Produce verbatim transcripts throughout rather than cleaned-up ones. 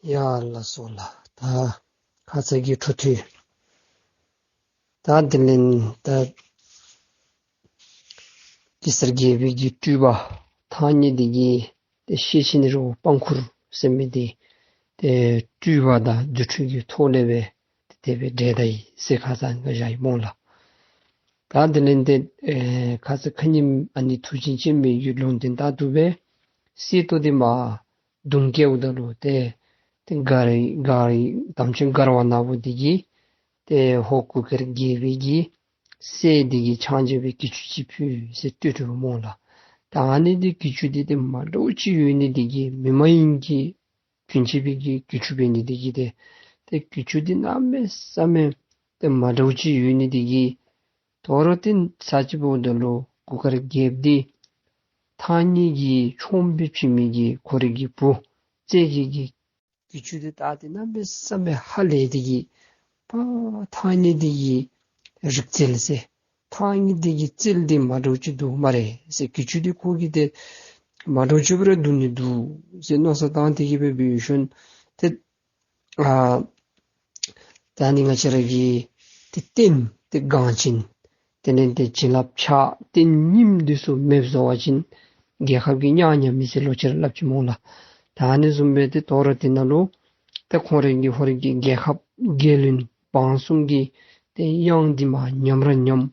ཡ་ལགས་སོ་ལགས། ད་ཁ་ཙ་གི་འཕྲོ་མཐུད། ད་དེ་ལས་ད་གེ་སར་རྒྱལ་པོའི་གི་སྤྲུལ་པ་ཐང་རྙེད་འདི་གིས་ཏེ་ཤེད་ཆེན་རི་བོ་པང་ཁུར་ཟེར་མི་འདི་ཏེ་སྤྲུལ་པ་དང་རྫུ་འཕྲུལ་གྱི་ཐོག་ལས་སྦེ་ཏེ་དེ་སྦེ་བསྒྲལ་ད་ཡི་ཟེར་ཁ་ཙ་ང་བཞག་ཡི་སྨོ་ལགས། ད་དེ་ལས་ཏེ་ཨེ་ཁ་ཙ་ཁ་ཉིནམ་ཨ་ནི་མཐུ་ཆེན་སྤྱན་མའི་གི་ལུང་བསྟན་ལྟར་དུ་སྦེ་གསེར་ཏོག་འདི་མར་མདུང་བཀལཝ་ད་ལུ་ཏེ་ཏེ་མགར་མགར་དམ་ཅན་མགར་བ་ནག་པོ་འདི་གིས་ཏེ་ཧོར་གུར་དཀར་རྒྱལ་པོའི་གི་སྲས་འདི་གི་ཕྱག་མཇལ་བའི་གྱི་ཅུ་ཅིག་ཕུལ་ཟེར་སྟོད་སྒྲོལ་མ་སྨོ་ལགས། ད་ཨ་ནི་འདི་གྱི་ཅུ་འདི་ཏེ་མ་འདྲཝ་ཅིག་ཡོད་ནི་འདི་གིས་མི་མ་ཡིན་གྱི་རྒྱུན་ཆད་པའི་གི་གྱི་ཅུ་འབད་ནི་འདི་གིས་ཏེ་ཏེ་གྱི་ཅུ་འདི་གནམ་མེད་ས་མེད་ཏེ་མ་འདྲཝ་ཅིག་ཡོད་ནི་འདི་གིས་དོ་རུང་ཏེ་ཚར་གཅིག་འབདཝ་ད་ལུ་གུར་དཀར་རྒྱལཔོ་འདི་ཐང་རྙེད་ཀྱི་ཆུང་བའི་ཕྱི་མི་གི་ཁོ་རའི་གི་བུ་རྩེ་རྒྱལ་གྱི་གྱི་ཅུ་འདི་བལྟ་སྟེ་གནམ་མེད་ས་མེད་ཧ་ལས་ཏེ་གིས་པ་ཐང་རྙེད་འདི་གི་རིག་རྩལ་ཟེར་ཐང་རྙེད་འདི་གི་རྩལ་འདི་མ་འདྲཝ་ཅིག་འདུག་སྨ་རེ་ཟེར། གྱི་ཅུ་འདི་ཁོ་གིས་ཏེ་མ་འདྲཝ་ཅིག་སྦེ་ར་འདུག་ནི་འདུག་ཟེར་མནོ་བསམ་བཏང་སྟེ་གིས་སྦེ་འབད་ཞིནམ་ཏེ་ཨ་ད་ནི་ང་བཅས་ར་གི་ཏེ་རྟེན་ཏེ་འགངས་ཅན་དེ་ལས་ཏེ་བྱིན་རླབས་ཆགས་རྟེན་རྙིངམ་འདི་ཚུ་མེདཔ་བཟོ་བ་ཅིན་རྒྱལ་ཁབ་ཀྱིས་གཉའ་ཉམས་མས་ཟེར་ལོག་ཅི་ར་སླབ་ཅི་སྨོ་ལགས། ད་ཨ་ནི་བཟུམ་སྦེ་ཏེ་དོ་རུང་དེ་ནང་ལུ་ཏེ་ཁོང་རའི་གི་ཧོར་གྱི་རྒྱལ་ཁབ་རྒྱལ་བློན་འབངས་གསུམ་གྱི་ཏེ་གཡང་འདི་མར་ཉམས་ར་ཉམས།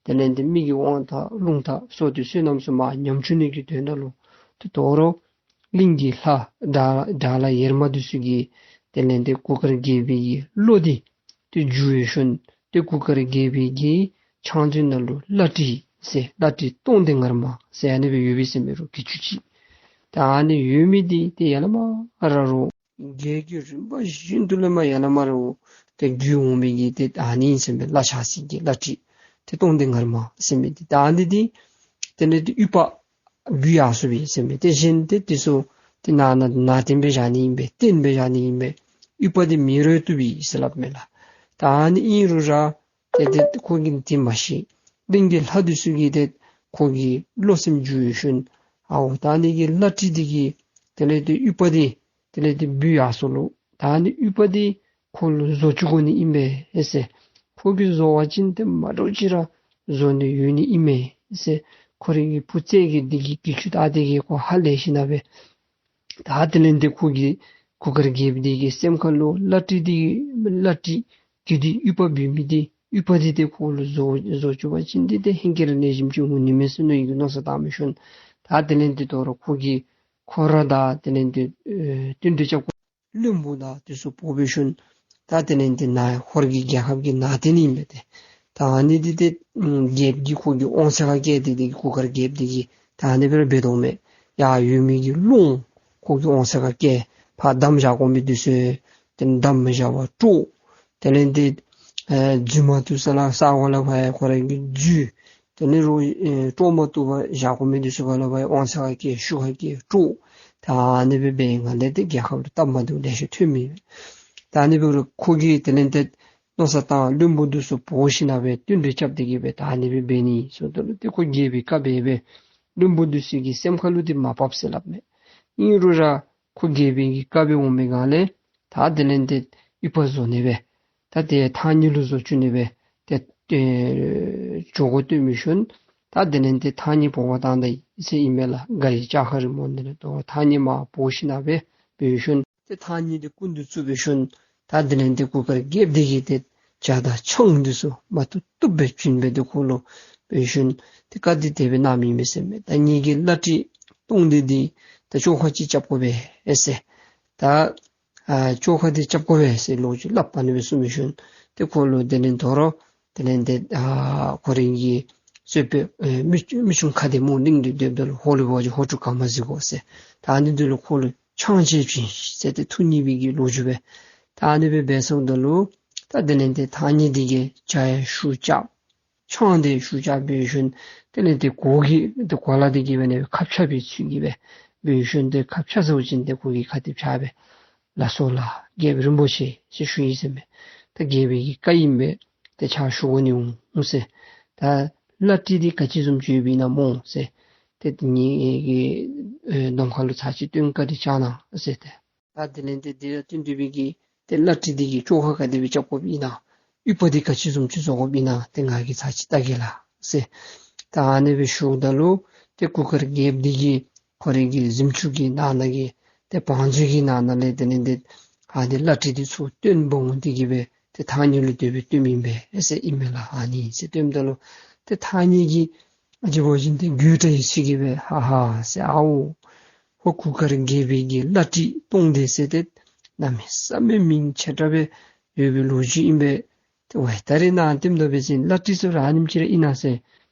དེ་ལས་ཏེ་མི་གི་དབང་ཐང་རླུང་རྟ་སོགས་ཏེ་བསོད་ནམས་ཚུ་མར་ཉམས་བཅུག་ནི་གི་དོན་དག་ལུ་ཏེ་དོ་རུང་གླིང་གི་ལྷ་དགྲ་དགྲ་ལྷ་ཝེར་མ་འདི་ཚུ་གིས་དེ་ལས་ཏེ་གུར་དཀར་རྒྱལ་པོའི་གི་བློ་འདི་ཏེ་འགྱུར་བའི་ཤུལ་ཏེ་གུར་དཀར་རྒྱལ་པོའི་གི་ཕྱག་མཛོད་ནང་ལུ་བླ་བྲེ་ཟེར་བླ་བྲེ་སྟོང་སྡེ་ངར་མ་ཟེར་ཨ་ནི་སྦེ་ཡོད་པས་ཟེར་མས་རོ་གྱི་ཅུ་ཅིག། ད་ཨ་ནི་ཡོད་མི་འདི་ཏེ་ཡར་ལས་མར་ར་རོ་རྒྱལ་གྱི་རིམ་པ་བཞིན་དུ་ལས་མར་ཡར་ལས་མར་རོ་ཏེ་བརྒྱུད་འོང་མི་གི་ཏེ་ཨ་ནི་ཨིན་ཟེར་མས། བླ་ཆགས་སྲིད་ཀྱི་བླ་བྲེ་ཏེ་སྟོང་སྡེ་ངར་མ་ཟེར་མི་འདི་ད་ཨ་ནི་འདི་དེ་ལས་ཏེ་ཡུ་པ་འབུལ་ཡར་སོ་བས་ཟེར་མས། ཏེ་གཞན་ཏེ་འདི་ཚུ་ཏེ་ནང་ན་ནང་རྟེན་སྦེ་བཞག་ནི་ཨིན་པས། རྟེན་སྦེ་བཞག་ནི་ཨིན་པས། ཡུ་པ་འདི་མེ་རུ་གཏུབ་པས་ཟེར་སླབ་མས་ལགས། ད་ཨ་ནི་ཨིན་རུང་ར་ཏེ་ཏེ་ཁོ་གིས་འདི་མ་ཤེས། གླིང་གི་ལྷ་འདི་ཚུ་གིས་ཏེ་ཁོ་གི་བློ་སེམས་འགྱུར་བའི་ཤུལ་ཨའོ་ད་ཨ་ནི་གི་བླ་བྲེ་འདི་གིས་དེ་ལས་ཏེ་ཡུ་པ་འདི་དེ་ལས་ཏེ་འབུལ་ཡར་སོ་ལོ། ད་ཨ་ནི་ཡུ་པ་འདི་ཁོ་ལུ་བཟོ་བཅུག་དགོ་ནི་ཨིན་པས་ཟེར། ཁོ་གིས་བཟོ་བ་ཅིན་ཏེ་མ་འདྲཝ་ཅིག་ར་བཟོ་ནི་ཡོད་ནི་ཨིན་མས་ཟེར། ཁོ་རའི་གི་བུ་རྩེ་རྒྱལ་འདི་གིས་གྱི་ཅུ་བལྟ་སྟེ་གིས་ཁོ་ཧ་ལས་ཞིནམ་ལས་ད་དེ་ལས་ཏེ་ཁོ་གིས་གུར་དཀར་རྒྱལཔོ་འདི་གི་སེམས་ཁ་ལུ་བླ་བྲེ་འདི་བླ་བྲེ་གི་འདི་ཡུ་པ་འབུལ་མི་འདི་ཡུ་པ་འདི་ཏེ་ཁོ་ལུ་བཟོ་བཟོ་བཅུག་པ་ཅིན་འདི་ཏེ་ཧེང་སྐལ་ར་ལེགས་ཤོམ་ཅིག་འོང་ནི་མས་ཟེར་མནོ་ཡི་གི་མནོ་བསམ་བཏང་མི་ཤུལ་ད་དེ་ལས་ཏེ་དོ་རུང་ཁོ་གིས་ཁོ་ར་དང་དེ་ལས་ཏེ་ཨེ་བསྟུན་གྲོས་རྐྱབ་དགོ་བློན་པོ་དང་འདི་ཚུ་འབོ་བའི་ཤུལ་ད་དེ་ལས་ཏེ་ནཱ་ཧོར་གྱི་རྒྱལ་ཁབ་ཀྱི་ནང་རྟེན་ཨིན་པས་ཏེ། ད་ཨ་ནི་འདི་ཏེ་རྒྱལཔོ་གིས་ཁོ་གི་དབང་ཚད་ཁར་བཀལ་ཏེ་འདི་གིས་གུར་དཀར་རྒྱལཔོ་འདི་གིས་ད་ཨ་ནི་སྦེ་ར་འབད་དོ་མས། ཡར་ཡོད་མི་གི་ལུང་ཁོ་གི་དབང་ཚད་ཁར་བཀལ། ཕར་དམ་བཞག་དགོ་མི་འདི་ཚུ་ཏེ་དམ་མི་བཞག་པར་དཀྲོགས། དེ་ལས་ཏེ་ཨེ་རྫུན་མ་བཏུབ་ས་ལ་ས་གོ་ལ་ཕར་ཡང་ཁོ་རའི་གི་རྫུས། དེ་ལས་རོགས་ཨེ་དཀྲོག་མ་བཏུབ་པར་བཞག་དགོ་མི་འདི་ཚུ་ག་ལ་བ་ཡང་དབང་ཚད་ཁར་བཀལ་ཤུལ་ཁར་བཀལ་དཀྲོགས། ད་ཨ་ནི་སྦེ་འབད་ནི་ལས་ཏེ་རྒྱལ་ཁབ་ལུ་སྟབས་མ་བདེཝ་ལེ་ཤ་ཐོན་མི། ད་ཨ་ནི་འབད་རུང་ཁོ་གིས་དེ་ལས་ཏེ་མནོ་བསམ་བཏང་བློན་པོ་འདི་ཚུ་འབོ་ཞིནམ་ལས་བསྟུན་གྲོས་རྐྱབ་སྟེ་གིས་སྦེ་ད་ཨ་ནི་སྦེ་འབད་ནི་ཟེརཝ་ད་ལུ་ཏེ་ཁོ་རྒྱལ་པོའི་བཀའ་འབད་སྦེ་བློན་པོ་འདི་ཚུ་གི་སེམས་ཁ་ལུ་ཏེ་མ་བབས་ཟེར་སླབ་མས། ཨིན་རུང་ར་ཁོ་རྒྱལ་པོའི་གི་བཀའ་འབད་འོང་མི་སྒང་ལས་ད་དེ་ལས་ཏེ་ཡུ་པ་བཟོ་ནི་སྦེ་ད་ཏེ་ཐང་རྙེད་ལུ་བཟོ་བཅུག་ནི་སྦེ་ཏེ་ཨེ་འགྱོ་དགོ་སྟོན་མི་ཤུལ་ད་དེ་ལས་ཏེ་ཐང་རྙེད་འབོ་བར་བཏང་ད་ཡི་ཟེར་ཨིན་མས་ལགས། མགར་བའི་ལྕགས་མཁར་རིང་མོ་འདི་ནང་ད་ཐང་རྙེད་མར་འབོ་ཞིནམ་ལས་འབད་ཤུལ་ཏེ་ཐང་རྙེད་འདི་སྐུ་མདུན་བཙུགས་པའི་ཤུལ་ད་དེ་ལས་ཏེ་གུར་དཀར་རྒྱལཔོ་འདི་གིས་ཏེ་ཇ་དང་ཆང་འདི་ཚུ་མ་བཏུབ་བཏུབ་སྦེ་བྱིན་སྦེ་ཏེ་ཁོ་ལུ་འབད་ཤུལ་ཏེ་བཀའ་འདི་དེ་སྦེ་གནང་མི་ཨིན་མས་ཟེར་མས། ད་ངེ་གི་བླ་བྲེ་སྟོང་སྡེ་འདི་ད་བཅོ་ཁ་ཅིག་རྐྱབ་དགོ་པས་ཟེར། ད་ཨ་བཅོ་ཁ་འདི་རྐྱབ་དགོ་པས་ཟེར་ལོག་ཅི་སླབ་ཨ་ནི་སྦེ་གསུངས་མི་ཤུལ་ཏེ་ཁོ་ལུ་དེ་ལས་དོ་རུང་དེ་ལས་ཏེ་ཨ་ཁོ་རའི་གི་གཙོས་པའི་ཨེ་མི་མི་ཆུང་ཁ་བདེ་མོ་གླིང་འདི་སྡོདཔ་ད་ལུ་ཧོར་ལུ་འབད་བ་ཅིན་ཧོར་ཕྲུག་ག་མ་གཟིགས་དགོ་ཟེར། ད་ཨ་ནི་འདི་ལུ་ཁོ་ལུ་ཆང་ཅིག་བྱིན་ཟེར་ཏེ་ཐུགས་མཉེས་པའི་གི་ལོ་རྒྱུས་སྦེ་ད་ཨ་ནི་སྦེ་འབད་སོངམ་ད་ལུ་ད་དེ་ལས་ཏེ་ཐང་རྙེད་འདི་གིས་ཇ་ཡང་ཤུགས་རྐྱབ། ཆང་འདི་ཤུགས་རྐྱབ་འབད་ཤུལ་དེ་ལས་ཏེ་གོ་གི་ཏེ་གོ་ལ་འདི་གིས་འབད་ནི་ཁ་ཕྱེ་བའི་ཚུལ་གྱིས་སྦེ་འབད་ཤུལ་ཏེ་ཁ་ཕྱེ་ཚར་བ་ཅིན་ཏེ་ཁོ་གི་ཁ་འདི་ཕྱེ་སྦེ་ལགས་སོ་ལགས་རྒྱལཔོ་རིན་པོ་ཆེ་ཟེར་ཞུ་ཡི་ཟེར་མས། ད་རྒྱལ་པོའི་གི་བཀའ་ཨིན་པས། ཏེ་ཕྱག་ཞུ་དགོ་ནི་འོང་ཟེར། ད་བླ་བྲེ་འདི་ག་ཅི་བཟུམ་ཅིག་ཡོདཔ་ཨིན་ན་སྨོ་ཟེར། ཏེ་ངེ་གི་ཨེ་གདོང་ཁ་ལུ་ཚར་ཅིག་སྟོན་བཀའ་འདི་བཅག་གནང་ཟེར་ཏེ། ད་དེ་ལས་ཏེ་དེ་ལུ་བརྟེན་ཏེ་སྦེ་གི་ཏེ་བླ་བྲེ་འདི་གིས་བཅོ་ཁ་ག་དེ་སྦེ་རྐྱབ་དགོཔ་ཨིན་ན། དབྱུག་པ་འདི་ག་ཅི་བཟུམ་ཅིག་བཟོ་དགོཔ་ཨིན་ན་ཏེ་ང་གིས་ཚར་ཅིག་བལྟ་གེ་ལགས་ཟེར། ད་ཨ་ནི་སྦེ་ཞུཝ་ད་ལུ་ཏེ་གུར་དཀར་རྒྱལཔོ་འདི་གིས་ཁོ་རའི་གི་གཟིམ་ཅུང་གི་ནང་ན་གི་ཏེ་བང་མཛོད་ཀྱི་ནང་ན་ལས་དེ་ལས་ཏེ་ཨ་ནི་བླ་བྲེ་འདི་ཚུར་བཏོན་འབག་འོང་སྟེ་གི་སྦེ་ཏེ་ཐང་རྙེད་ལུ་དེ་སྦེ་བཏོནམ་ཨིན་པས་ཟེར་ཨིན་མས་ལགས། ཨ་ནི་ཟེར་བཏོནམ་ད་ལུ་ཏེ་ཐང་རྙེད་ཀྱིས་ཨ་ཙི་འབད་བ་ཅིན་ཏེ་དགོད་བྲ་ཡི་ཚིག་གིས་སྦེ་ཧ་ཧ་ཟེར། ཨའོ་ཧོ་གུར་དཀར་རྒྱལ་པོའི་གི་བླ་བྲེ་སྟོང་སྡེ་ཟེར་ཏེ་གནམ་མེད་ས་མེད་མིང་ཆེ་དྲགས་སྦེ་ཡོད་པའི་ལོ་རྒྱུས་ཨིན་པས། ཏེ་ཝའི་ད་རེས་ནང་དེམ་ད་འབད་བ་ཅིན་བླ་བྲེ་ཟེར་ར་ཨ་ནེམ་ཅིག་ར་ཨིན་ན་ཟེར།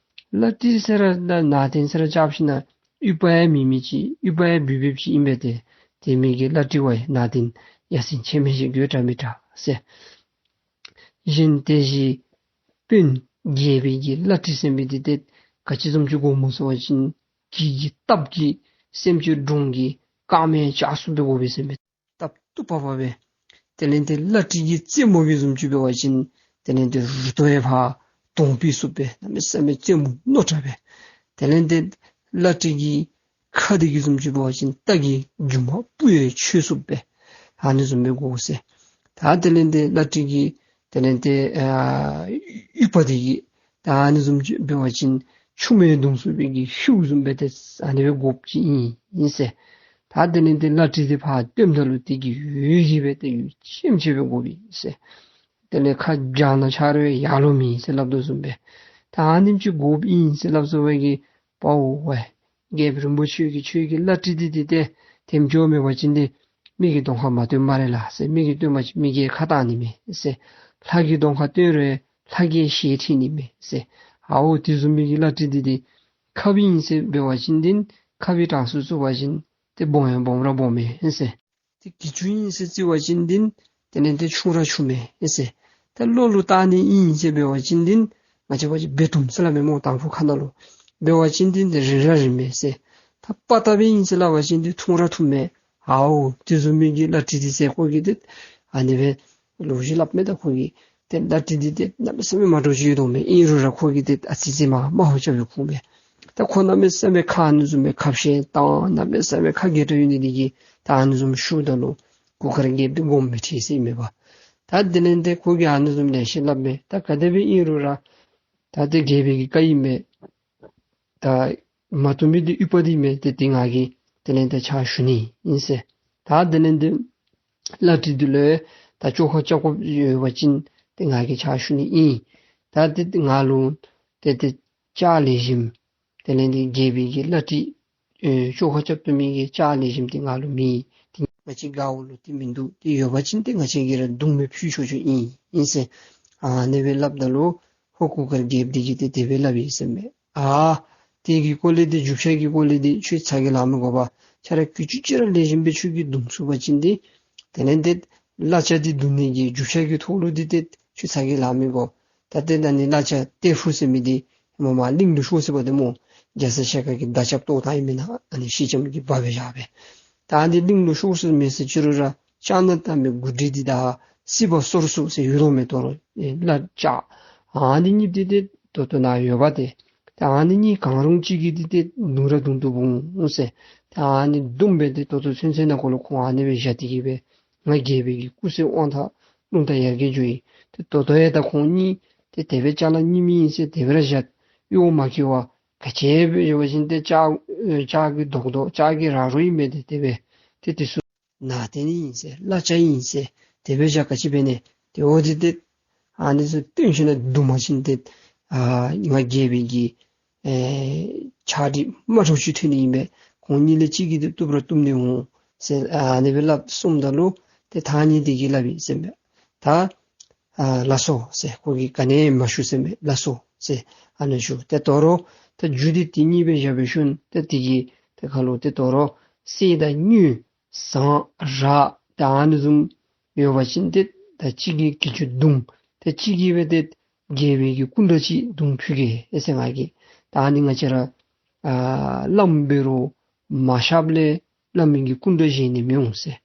བླ་བྲེ་ཟེར་ར་ད་ནང་རྟེན་ཟེར་ར་རྐྱབ་ཞིན་ན་དབྱུག་པ་ཡང་མེད་མི་ཅིག་དབྱུག་པ་ཡང་འབུལ་འབུལཝ་ཅིག་ཨིན་པས། ཏེ་དེ་མི་གི་བླ་བྲེ་ཝའི་ནང་རྟེན་ཡ་མཚན་ཆེ་མི་ཅིག་དགོད་བྲ་མི་དྲག་ཟེར། གཞན་དེ་བཞིན་དཔོན་རྒྱལ་པོའི་གི་བླ་བྲེ་ཟེར་མི་འདི་ཏེ་ག་ཅི་བཟུམ་ཅིག་དགོཔ་སྨོ་ཟེར་བ་ཅིན་གྱི་གི་སྟབས་ཀྱིས་སེམས་ཅན་གྲོང་གི་དཀར་མེ་ལྕགས་སུ་སྦེ་དགོ་པས་ཟེར་མས། སྟབས་སྟུག་པག་པ་སྦེ། དེ་ལས་ཏེ་བླ་བྲེ་གི་རྩེད་མོ་གི་བཟུམ་ཅིག་འབད་བ་ཅིན་དེ་ལས་ཏེ་རུ་ཏོ་ཡང་ཕར་དོང་པའི་སུ་སྦེ་གནམ་མེད་ས་མེད་རྩེད་མོ་རྣོ་དྲགས་སྦེ། དེ་ལས་ཏེ་བླ་བྲེ་གི་ཁ་འདི་གི་བཟུམ་ཅིག་འབད་བ་ཅིན་རྟ་གི་མཇུག་མ་སྤུ་ཡང་ཆོད་སུ་སྦེ་ཨ་ནི་བཟུམ་སྦེ་དགོ་ཟེར། ད་དེ་ལས་ཏེ་བླ་བྲེ་གི་དེ་ལས་ཏེ་ཨ་དབྱུག་པ་འདི་གིས་ད་ཨ་ནི་བཟུམ་ཅིག་འབད་བ་ཅིན་ཆུ་མེ་བརྡུང་སུ་སྦེ་གི་ཤིཝ་བཟུམ་སྦེ་ཏེ་ཨ་ནི་སྦེ་དགོཔ་ཅིག་ཨིན་ཨིན་ཟེར། ད་དེ་ལས་ཏེ་བླ་བྲེ་འདི་ཕར་བཏོནམ་ད་ལུ་དེ་གི་འོད་ཀྱིས་སྦེ་ཏེ་འོད་ཆེམ་ཆེ་སྦེ་དགོ་པས་ཟེར། དེ་ལས་ཁ་བརྒྱངས་ན་ཆ་རོགས་ཡར་ལོང་མི་ཟེར་སླབ་དོ་བཟུམ་སྦེ། ད་ཨ་ནེམ་ཅིག་དགོཔ་ཨིན་ཟེར་སླབ་སོང་བའི་གི་པའོ་ཝའི་རྒྱལཔོ་རིན་པོ་ཆེ་གིས་ཁྱོད་ཀྱི་བླ་བྲེ་འདི་འདི་ཏེ་དེམ་ཅིག་མེད་པ་ཅིན་ཏེ་མི་གི་གདོང་ཁར་མ་བཏོན་སྨ་རེ་ལགས་ཟེར། མི་གིས་བཏོན་པ་ཅིན་མི་གིས་ཁ་བཏང་ནི་མས་ཟེར། ལྷ་གི་གདོང་ཁར་བཏོན་རུང་ལྷ་གིས་ཞེ་ཁྲེལ་ནི་མས་ཟེར། ཨའོ་དེ་བཟུམ་མའི་གི་བླ་བྲེ་འདི་འདི་ཁབ་ཨིན་ཟེར་འབད་བ་ཅིན་འདི་ཁབ་ཀྱི་གྲངས་སུ་བཙུགས་པ་ཅིན་ཏེ་སྦོམ་ཡང་སྦོམ་ར་སྦོམ་མས་ཟེར། ཏེ་གྱི་ཅུང་ཨིན་ཟེར་བརྩི་བ་ཅིན་འདི་དེ་ལས་ཏེ་ཆུང་ར་ཆུང་མས་ཟེར། ཏེ་ལོ་ལུ་བཏགས་ནི་ཨིན་ཟེར་འབད་བ་ཅིན་འདི་ང་བཅས་འབད་བ་ཅིན་བེ་ཏུམ་ཟེར་སླབ་མས་སྨོ། དང་ཕུ་ཁ་ནང་ལུ་འབད་བ་ཅིན་འདི་ཏེ་རིང་ར་རིང་མས་ཟེར། ད་པ་ཏ་སྦེ་ཨིན་ཟེར་སླབ་པ་ཅིན་འདི་ཐུང་ར་ཐུང་མས། ཨའོ་དེ་བཟུམ་མའི་གི་བླ་བྲེ་འདི་ཟེར་ཁོ་གིས་ཏེ་ཨ་ནི་སྦེ་ལོ་རྒྱུས་སླབ་མས། ད་ཁོ་གིས་ཏེ་བླ་བྲེ་འདི་ཏེ་གནམ་མེད་ས་མེད་མ་འདྲཝ་ཅིག་ཡོད་དོ་མས། ཨིན་རུང་ར་ཁོ་གིས་ཏེ་ཨ་ཙི་ཙི་མ་མ་ཧོ་ཅ་བའི་ཁུངས་མས། ད་ཁོ་གནམ་མེད་ས་མེད་ཁ་ཨ་ནི་བཟུམ་མའི་ཁ་བཤད་དང་གནམ་མེད་ས་མེད་ཁ་དགེ་དྲགས་ཡོད་ནི་འདི་གིས་ད་ཨ་ནི་བཟུམ་ཞུཝ་ད་ལུ་གུར་དཀར་རྒྱལཔོ་འདི་དགོངསམ་མི་ཁྲེལ་ཟེར་ཨིན་མས་པ། ད་དེ་ལས་ཏེ་ཁོ་གིས་ཨ་ནི་བཟུམ་ལེ་ཤ་སླབ་མས། ད་ག་དེ་སྦེ་ཨིན་རུང་ར་ད་ཏེ་རྒྱལ་པོའི་གི་བཀའ་ཨིན་མས། ད་མ་བཏུབ་མི་འདི་དབྱུག་པ་འདི་མས། ཏེ་དེ་ང་གིས་དེ་ལས་ཏེ་ཕྱག་ཞུ་ནི་ཨིན་ཟེར། ད་དེ་ལས་ཏེ་བླ་བྲེ་འདི་ལུ་ད་བཅོ་ཁ་རྐྱབ་དགོཔ་ཡོད་པ་ཅིན་ཏེ་ང་གིས་ཕྱག་ཞུ་ནི་ཨིན། ད་ཏེ་ང་ལུ་ཏེ་ཏེ་ལྕགས་ལེགས་ཤོམ་དེ་ལས་ཏེ་རྒྱལ་པོའི་གི་བླ་བྲེ་ཨེ་བཅོ་ཁ་རྐྱབ་བཏུབ་མི་གི་ལྕགས་ལེགས་ཤོམ་འདི་ང་ལུ་མེད། ཏེ་ང་བཅས་ག་བོ་ལུ་ཏེ་མིན་འདུག། ཏེ་ཡོད་པ་ཅིན་ཏེ་ང་བཅས་ཀྱིས་ར་བརྡུང་སྦེ་ཕུལ་ཆོག་ཆོག་ཨིན་ཨིན་ཟེར། ཨ་ནི་སྦེ་སླབ་ད་ལུ་ཧོར་གུར་དཀར་རྒྱལཔོ་འདི་གིས་ཏེ་དེ་སྦེ་སླབ་ཡི་ཟེར་མས། ཨ་དེ་གི་སྐོར་ལས་ཏེ་རྒྱུ་ཆ་གི་སྐོར་ལས་ཏེ་ཁྱོད་ཚ་གྱང་ལང་མི་དགོ་པ། ཁྱོད་ར་གི་ཅུང་ཅིག་ར་ལེགས་ཤོམ་སྦེ་ཁྱོད་ཀྱིས་བརྡུང་ཚུགས་པ་ཅིན་ཏེ་དེ་ལས་ཏེ་གླ་ཆ་འདི་བརྡུང་ནི་གི་རྒྱུ་ཆ་གི་ཐོག་ལུ་འདི་ཏེ་ཁྱོད་ཚ་གྱང་ལང་མི་དགོ། ད་ཏེ་ད་ནི་གླ་ཆ་ཏེ་ཕུ་ཟེར་མི་འདི་མ་མ་གླིང་ལུ་ཤོར་སོ་པ་ཏེ་སྨོ། རྒྱ་ཚ་ཞལ་དཀར་གྱིས་མདའ་རྐྱབ་བཏོག་བཏང་ཡི་མེན་ན། ཨ་ནི་ཤེལ་ལྕམ་གྱིས་འབག་སྦེ་བཞག་པས། ད་ཨ་ནི་གླིང་ལུ་ཤོར་སོ་མེད་ཟེར་ཅི་རུང་ར་ལྕགས་སྣ་བཏགས་མི་མགུ་འདྲིལ་འདི་དང་སྲིད་པ་སོར་སུ་ཟེར་ཡོད་དོ་མས། དོ་རུང་ཨེ་གླ་ལྕགས་ཨ་ནི་གཉིས་འདི་ཏེ་ད་ལྟོ་ནཱ་ཡོད་པ་ཏེ། ད་ཨ་ནི་གཉིས་གང་རུང་གཅིག་གིས་འདི་ཏེ་བརྡུང་ར་བརྡུང་བཏུབ་འོང་ཟེར། ད་ཨ་ནི་བརྡུངམ་སྦེ་ཏེ་ད་ལྟོ་ཚུན་ཚོད་ནང་འཁོད་ལུ་ཁོང་ཨ་ནི་སྦེ་བཞག་སྟེ་གི་སྦེ་ང་རྒྱལ་པོའི་གི་སྐུ་ཚེ་དབང་ཐང་རླུང་རྟ་ཡར་རྒྱས་འགྱོ་ཡི། ཏེ་ད་ལྟོ་ཡང་ད་ཁོང་གཉིས་ཏེ་དེ་སྦེ་ཅ་ལ་རྙིངམ་ཨིན་ཟེར་དེ་སྦེ་ར་བཞག་གཡོག་མ་བཀོལ་བར་ག་ཅི་འབད་ཡོད་པ་ཅིན་ཏེ་ལྕགས་ལྕགས་ཀྱི་རྡོག་རྡོག་ལྕགས་ཀྱི་ར་རོ་ཨིན་མས། ཏེ་དེ་སྦེ་ཏེ་དེ་ཚུ་ནང་རྟེན་ཨིན་ཟེར་གླ་ཆ་ཨིན་ཟེར་དེ་སྦེ་བཞག་ག་ཅི་འབད་ནི། ཏེ་འོ་དེ་ཏེ་ཨ་ནི་ཚུ་བཏོན་ཞིན་ན་བརྡུང་པ་ཅིན་ཏེ་ཨ་ང་རྒྱལ་པོའི་གི་ཨེ་ཕྱག་བྲིས་མ་འདྲཝ་ཅིག་ཐོན་ནི་ཨིན་པས། ཁོང་གཉིས་ལས་གཅིག་གིས་ཏེ་བཏུབ་ར་བཏུབ་ནི་འོང་ཟེར་ཨ་ནི་སྦེ་སླབ་གསུངམ་ད་ལུ་ཏེ་ཐང་རྙེད་འདི་གིས་སླབ་ཡི་ཟེར་མས། ད་ཨ་ལགས་སོ་ཟེར་ཁོ་གིས་ག་ནི་མ་ཞུ་ཟེར་མས། ལགས་སོ་ཟེར་ཨ་ནི་ཞུ། ཏེ་དོ་རུང་ད་རྒྱུ་འདི་དེ་གཉིས་སྦེ་བཞག་པའི་ཤུལ་ཏེ་དེ་གི་ཏེ་ཁ་ལུ་ཏེ་དོ་རུང་གསེར་དང་དངུལ་ཟངས་རག་ད་ཨ་ནི་བཟུམ་ཡོད་པ་ཅིན་ཏེ་ད་གཅིག་གིས་གྱི་ཅུང་བརྡུང་ཏེ་གཅིག་གིས་སྦེ་ཏེ་རྒྱལ་པོའི་གི་སྐུ་འདྲ་ཅིག་བརྡུང་ཕུལ་གེ་ཨེ་ཟེར་ང་གིས། ད་ཨ་ནི་ང་བཅས་ར་ཨ་བླམ་འབད་རུང་མ་གཤགསཔ་ལས་བླ་མའི་གི་སྐུ་འདྲ་བཞེངས་ནི་མི་འོང་ཟེར།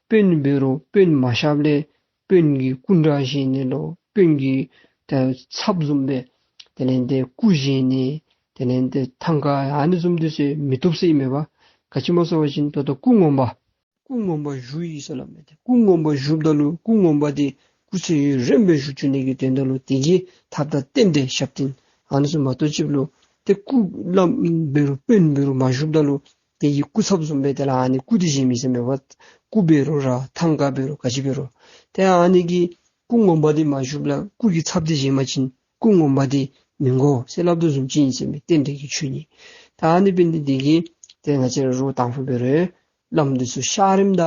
དཔོན་འབད་རུང་དཔོན་མ་གཤགསཔ་ལས་དཔོན་གྱི་སྐུ་འདྲ་བཞེངས་ནི་ལོ་དཔོན་གྱི་ད་ཚབ་བཟུམ་སྦེ་དེ་ལས་ཏེ་སྐུ་བཞེངས་ནི་དེ་ལས་ཏེ་ཐང་ཀ་ཨ་ནི་བཟུམ་འདི་ཚུ་མི་བཏུབ་ཟེར་ཨིན་མས་པ། ག་ཅི་སྨོ་ཟེར་བ་ཅིན་ད་ལྟོ་སྐུ་ངོ་མ་ སྐུ་ངོ་མ་བཞུགས་ཡི་ཟེར་སླབ་མས། ཏེ་སྐུ་ངོ་མ་བཞུགསཔ་ད་ལུ་སྐུ་ངོ་མ་འདི་སྐུ་ཚེ་ཡུན་རིངམོ་སྦེ་བཞུགས་བཅུག་ནི་གི་དོན་དག་ལུ་དེ་གི་ཐབས་དང་རྟེན་འབྲེལ་ཞབས་བརྟན་ཨ་ནི་ཚུ་མ་གཏོགས་ཅིག་ལུ་ཏེ་སྐུ་བླམ་འབད་རུང་དཔོན་འབད་རུང་མ་བཞུགསཔ་ད་ལུ་དེ་གི་སྐུ་ཚབ་བཟུམ་སྦེ་དེ་ལུ་ཨ་ནི་སྐུ་འདི་བཞེངས་མི་ཟེར་མས། སྐུ་འབད་རུང་ར་ཐང་ཀ་འབད་རུང་ག་ཅི་འབད་རུང་ཏེ་ཨ་ནི་གི་སྐུ་ངོ་མ་འདི་མ་བཞུགསཔ་ལས་སྐུ་གི་ཚབ་འདི་བཞེངས་པ་ཅིན་སྐུ་ངོ་མ་འདི་མི་དགོ་ཟེར་སླབ་དོ་བཟུམ་ཅིག་ཨིན་ཟེར་མས། རྟེན་འབྲེལ་གྱི་ཆོས་ཉིད། ད་ཨ་ནི་འབད་ནི་འདི་གིས་ཏེ་ང་བཅས་ར་རུང་དང་ཕུ་འབད་རུང་བླམ་འདི་ཚུ་ཤ་རིམ་ད་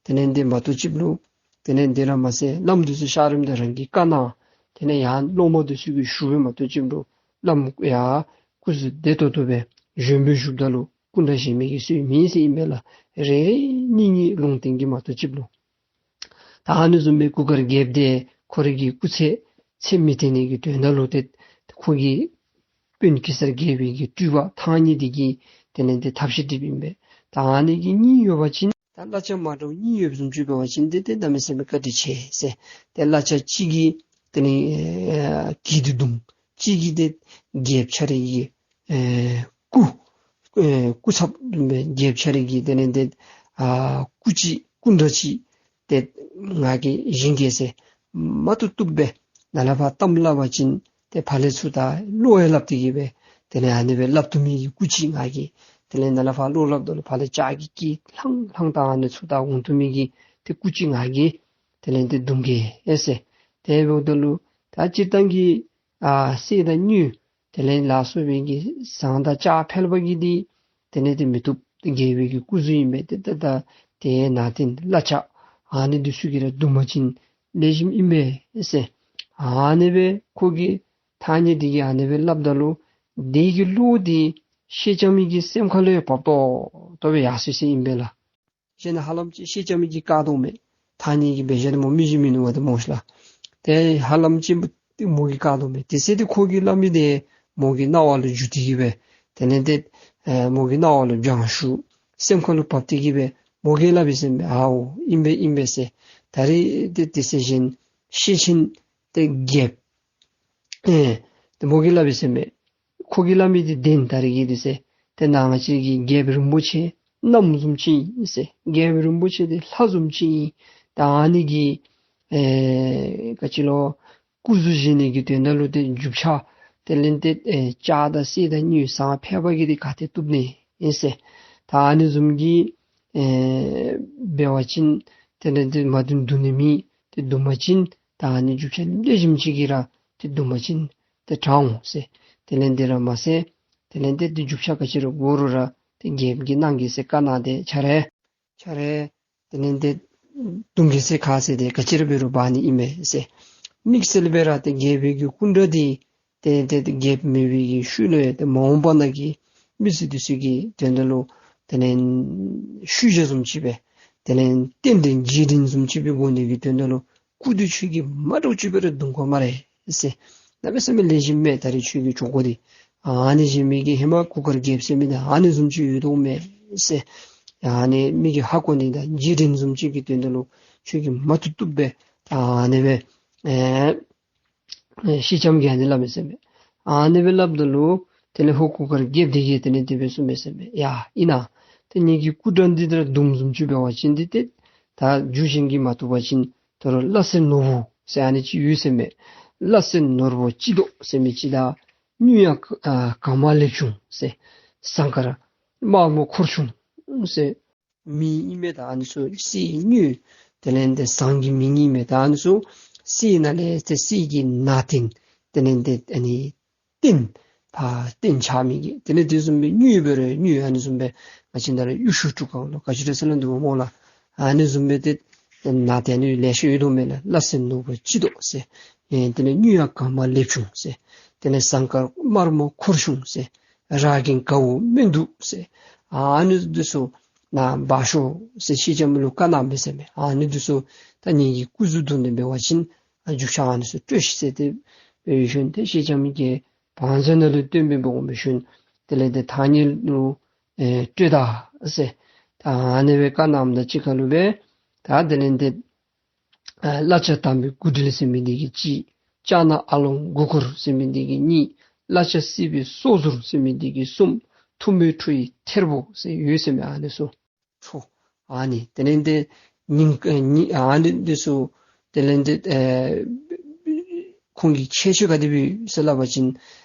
དེ་ལས་འདི་མ་གཏོགས་ཅིག་ལུ་དེ་ལས་འདི་ར་མ་ཚད་བླམ་འདི་ཚུ་ཤ་རིམ་ད་རང་གིས་བཀའ་གནང་། དེ་ལས་ཡང་སློབ་མ་འདི་ཚུ་གིས་ཞུ་བ་མ་གཏོགས་ཅིག་ལུ་བླམ་ཡང་སྐུ་གཟུགས་བདེ་ཏོག་ཏོ་སྦེ་བཞོན་སྦེ་བཞུགསཔ་ད་ལུ་སྐུ་འདྲ་བཞེངས་མི་གི་སྲོལ་མེད་ཟེར་ཨིན་པས་ལགས། རེ་རེ་གཉིས་གཉིས་ལུང་བསྟན་གྱི་མ་གཏོགས་ཅིག་ལུ། ད་ཨ་ནི་བཟུམ་སྦེ་གུར་དཀར་རྒྱལཔོ་འདི་ཁོ་རའི་གི་སྐུ་ཚེ་ཚེ་མི་བརྟན་ནི་གི་དོན་དག་ལུ་ཏེ་ཁོ་གི་དཔོན་གེ་སར་རྒྱལ་པོའི་གི་སྤྲུལ་པ་ཐང་རྙེད་འདི་གིས་དེ་ལས་འདི་ཐབས་ཤེས་སྒྲིགཔ་ཨིན་པས། ད་ཨ་ནི་གི་གཉིས་ཡོད་པ་ཅིན་ད་བླ་ཆ་མ་འདྲཝ་གཉིས་ཡོདཔ་བཟུམ་ཅིག་འབད་བ་ཅིན་ཏེ་ཏེ་གནམ་མེད་ས་མེད་བཀའ་དྲིན་ཆེ་ཟེར། ཏེ་བླ་ཆ་གཅིག་གིས་དེ་ལས་ཨེ་གྱི་འདི་བརྡུང་། གཅིག་གིས་ཏེ་རྒྱལཔོ་ཁྱོད་རའི་གི་ཨེ་སྐུ་ཨེ་སྐུ་ཚབ་སྦེ་རྒྱལཔོ་ཁྱོད་རའི་གི་དེ་ལས་ཏེ་ཨ་སྐུ་ཅིག་སྐུ་འདྲ་ཅིག་ཏེ་ང་གིས་བཞེངས་གེ་ཟེར་མ་བཏུབ་བཏུབ་སྦེ་ནཱ་ལས་ཕར་གཏམ་སླབ་པ་ཅིན་ཏེ་ཕར་ལས་ཚུར་ད་བློ་ཡང་སླབ་སྟེ་གི་སྦེ་དེ་ལས་ཨ་ནི་སྦེ་སླབ་བཏུབ་མི་གི་སྐུ་ཅིག་ང་གིས་དེ་ལས་ནཱ་ལས་ཕར་བློ་སླབ་ད་ལུ་ཕར་ལས་ལྕགས་ཀྱི་སྐད་ལྷང་ལྷང་ད་ཨ་ནི་ཚུར་ད་འོང་བཏུབ་མི་གི་ཏེ་སྐུ་ཅིག་ང་གིས་དེ་ལས་ཏེ་བརྡུང་གེ་ཨེ་ཟེར། དེ་འབདཝ་ད་ལུ་ད་སྤྱིར་བཏང་གི་ཨ་གསེར་དང་དངུལ་དེ་ལས་ལ་སོགས་པའི་གི་ཟངས་དང་ལྕགས་ཕལ་པ་གིས་འདི་དེ་ལས་ཏེ་མི་བཏུབ། རྒྱལ་པོའི་གི་སྐུ་གཟུགས་ཨིན་པས། ཏེ་ད་ད་དེ་ནང་རྟེན་བླ་ཆ་ཨ་ནི་འདི་ཚུ་གིས་ར་བརྡུང་པ་ཅིན་ལེགས་ཤོམ་ཨིན་པས་ཟེར། ཨ་ནི་སྦེ་ཁོ་གིས་ཐང་རྙེད་འདི་གིས་ཨ་ནི་སྦེ་སླབ་ད་ལུ་དེ་གི་བློ་འདི་སེང་ལྕམ་གྱི་སེམས་ཁ་ལུ་ཡང་བབ་ཏོག་ཏོ་སྦེ་ཡར་སོ་ཡི་ཟེར་ཨིན་པས་ལགས། གཞན་ཧ་ལམ་ཅིག་སེང་ལྕམ་གྱིས་བཀག་དོ་མས། ཐང་རྙེད་ཀྱིས་འབད་བཞག་ནི་མོ་མི་གཞན་མིན་ནུག་པ་ཏེ་མོ་ཤིག་ལགས། ཏེ་ཧ་ལམ་ཅིག་མོ་གིས་བཀག་དོ་མས། དེ་ཚེ་ཏེ་ཁོ་གིས་སླབ་མི་འདི་མོ་གི་རྣ་བ་ལུ་འཇུག་སྟེ་གི་སྦེ་དེ་ལས་ཏེ་ཨེ་མོ་གི་རྣ་བ་ལུ་སྦྱང་ཞུ། སེམས་ཁ་ལུ་བབས་ཏེ་གི་སྦེ་མོ་གིས་སླབ་ཡི་ཟེར་མས། ཨའོ་ཨིན་པས་ཨིན་པས་ཟེར། ད་རིས་ཏེ་དེ་ཚེ་གཞན་ཤེད་ཆེན་ཏེ་རྒྱལཔོ་ཨེ་ཏེ་མོ་གིས་སླབ་ཡི་ཟེར་མས། ཁོ་གིས་སླབ་མི་འདི་བདེན། ད་རིས་ཀྱི་འདི་ཟེར། ཏེ་ནཱ་ང་བཅས་ཀྱི་རྒྱལཔོ་རིན་པོ་ཆེ་གནམ་བཟུམ་ཅིག་ཨིན་ཟེར། རྒྱལཔོ་རིན་པོ་ཆེ་འདི་ལྷ་བཟུམ་ཅིག་ཨིན། ད་ཨ་ནི་གི་ཨེ་ག་ཅི་ལོ་སྐུ་གཟུགས་བཞེངས་ནི་གི་དོན་དག་ལུ་ཏེ་རྒྱུ་ཆ་དེ་ལས་ཏེ་ཨེ་ལྕགས་དང་གསེར་དང་དངུལ་ཟངས་ཕལ་པ་གིས་འདི་ག་ཏེ་བཏུབ་ནི་ཨིན་ཟེར། ད་ཨ་ནི་བཟུམ་གྱི་ཨེ་འབད་བ་ཅིན་དེ་ལས་ཏེ་མ་བཏུབ་བཏུབ་ནི་མེད། ཏེ་བཏུབ་པ་ཅིན་ད་ཨ་ནི་རྒྱུ་ཆ་ལེགས་ཤོམ་ཅིག་གིས་ར་ཏེ་བཏུབ་པ་ཅིན་ཏེ་དྲག་འོང་ཟེར། དེ་ལས་འདི་ར་མ་ཚད་དེ་ལས་ཏེ་ཏེ་རྒྱུ་ཆ་ག་ཅི་ར་དགོ་རུང་ར་ཏེ་རྒྱལཔོ་གིས་གནང་གེ་ཟེར་བཀའ་གནང་སྟེ་ཁྱོད་ར་ཁྱོད་ར་དེ་ལས་ཏེ་བརྡུང་གེ་ཟེར་ཁ་ཟེར་ཏེ་ག་ཅི་ར་འབད་རུང་འབག་ནི་ཨིན་མས་ཟེར། དམིགས་བསལ་སྦེ་ར་ཏེ་རྒྱལ་པོའི་གི་སྐུ་འདྲ་འདི་ཏེ་ཏེ་ཏེ་རྒྱལཔོ་མེད་པའི་གི་ཤུལ་ལུ་ཡང་ཏེ་མ་འོངས་པ་ནང་གི་མི་སེར་འདི་ཚུ་གི་དོན་དག་ལུ་དེ་ལས་ཤུལ་བཞག་བཟུམ་ཅིག་སྦེ་དེ་ལས་རྟེན་འབྲེལ་རྗེས་དྲན་བཟུམ་ཅིག་སྦེ་དགོ་ནི་གི་དོན་དག་ལུ་སྐུ་འདི་ཁྱོད་ཀྱིས་མ་འདྲཝ་ཅིག་སྦེ་ར་བརྡུང་དགོ་སྨ་རེ་ཟེར། གནམ་མེད་ས་མེད་ལེགས་ཤོམ་མས། ད་རིས་ཁྱོད་ཀྱི་གྲོགས་པོ་འདི་ཨ་ནི་བཞིན་མི་གི་ཧེ་མ་གུར་དཀར་རྒྱལཔོ་ཟེར་མི་འདི་ཨ་ནི་བཟུམ་ཅིག་ཡོད་དོ་མས་ཟེར། ཨ་ནི་མི་གིས་ཧ་གོ་ནི་དང་རྗེས་དྲན་བཟུམ་ཅིག་གི་དོན་དག་ལུ་ཁྱོད་ཀྱིས་མ་བཏུབ་བཏུབ་སྦེ་ཨ་ནི་སྦེ་ཨེ་ཨེ་སེང་ལྕམ་གྱིས་ཨ་ནི་སླབ་མས་ཟེར་མས། ཨ་ནི་སྦེ་སླབ་ད་ལུ་དེ་ལས་ཧོར་གུར་དཀར་རྒྱལཔོ་འདི་གིས་དེ་ལས་དེ་སྦེ་གསུངས་མས་ཟེར་མས། ཡ་ཨིན་ན། ཏེ་ངེ་གི་སྐུ་འདྲ་འདི་ད་བརྡུང་བཟུམ་ཅིག་འབད་བ་ཅིན་འདི་ཏེ་ད་རྒྱུ་གཞན་གྱིས་མ་བཏུབ་པ་ཅིན་ད་རུང་སླ་བསྲེ་ནོར་བུ་ཟེར་ཨ་ནི་ཅིག་ཡོད་ཟེར་མས། སླ་བསྲེ་ནོར་བུ་སྤྱི་ལྡོག་ཟེར་མི་ཅིག་དང་དངུལ་གཡག་ཨ་གང་མ་ལེགས་བྱུང་ཟེར། ཟངས་དཀར་དམར་མོ་འཁོར་བྱུང་ཟེར། མི་ཨིན་མས། ད་ཨ་ནི་ཚུ་གསེར་དངུལ་དེ་ལས་ཏེ་ཟངས་ཀྱི་མི་ཨིན་མས། ད་ཨ་ནི་ཚུ་གསེར་ནང་ལས་ཏེ་གསེར་གྱི་ནང་རྟེན་དེ་ལས་ཏེ་ཨ་ནི་རྟེན་ཕར་རྟེན་ཆགས་མི་གི་དེ་ལས་དེ་བཟུམ་སྦེ་དངུལ་འབད་རུང་དངུལ་ཨ་ནི་བཟུམ་སྦེ་ང་བཅས་ད་རུང་གཡུ་ཤུ་དྲུག་གང་ལོ་ག་ཅི་ར་ཟེར་སླབ་དོ་སྨོ་ལགས། ཨ་ནི་བཟུམ་སྦེ་ཏེ་ནང་རྟེན་ལེ་ཤ་ཡོད་དོ་མས་ལགས། སླ་བསྲེ་ནོར་བུ་སྤྱི་ལྡོག་ཟེར། ཨེ་དེ་ལས་དངུལ་གཡག་གང་མ་ལེགས་བྱུང་ཟེར། དེ་ལས་ཟངས་དཀར་དམར་མོ་འཁོར་བྱུང་ཟེར། ར་གན་ག་བོ་སྨིན་འདུག་ཟེར། ཨ་ནི་འདི་ཚུ་ནཱ་འབག་ཤོག་ཟེར་སེང་ལྕམ་ལུ་བཀའ་གནང་མས་ཟེར་མས། ཨ་ནི་འདི་ཚུ་ད་ངེ་གི་སྐུ་གཟུགས་བརྡུང་ནི་འབད་བ་ཅིན་ཨ་རྒྱུ་ཆ་ཨ་ནི་ཚུ་སྤྲོད་ཤིག་ཟེར་ཏེ་འབད་བའི་ཤུལ་ཏེ་སེང་ལྕམ་གྱིས་བང་མཛོད་ནང་ལུ་སྟོན་པའི་འབད་འོང་བའི་ཤུལ་དེ་ལས་ཏེ་ཐང་རྙེད་ལུ་ཨེ་སྤྲོད་ད་ཟེར། ད་ཨ་ནི་སྦེ་བཀའ་གནངམ་དང་གཅིག་ཁར་ལུ་སྦེ་ད་དེ་ལས་ཏེ་ཨ་བླ་ཆ་དམ་པའི་སྐུ་བགྲེས་ཟེར་མི་འདི་གིས་གཅིག། ལྕགས་ནག་ཨ་ལོང་དགུ་འཁོར་ཟེར་མི་འདི་གིས་གཉིས། བླ་ཆ་སྲིད་པའི་སྲོག་ཟུར་ཟེར་མི་འདི་གིས་གསུམ། ཐུ་མི་ཁྲོ་ཡི་ཐེར་པོ་ཟེར་ཡོད་ཟེར་མས། ཨ་ནི་ཚུ་ཁྲོ་ ཨ་ནི་དེ་ལས་ཏེ་ཉིན་ཨ་ཉི་ཨ་ནི་འདི་ཚུ་དེ་ལས་ཏེ་ཨེ་ཁོང་གི་ཁྱད་ཆོས་ག་དེ་སྦེ་ཟེར་སླབ་པ་ཅིན་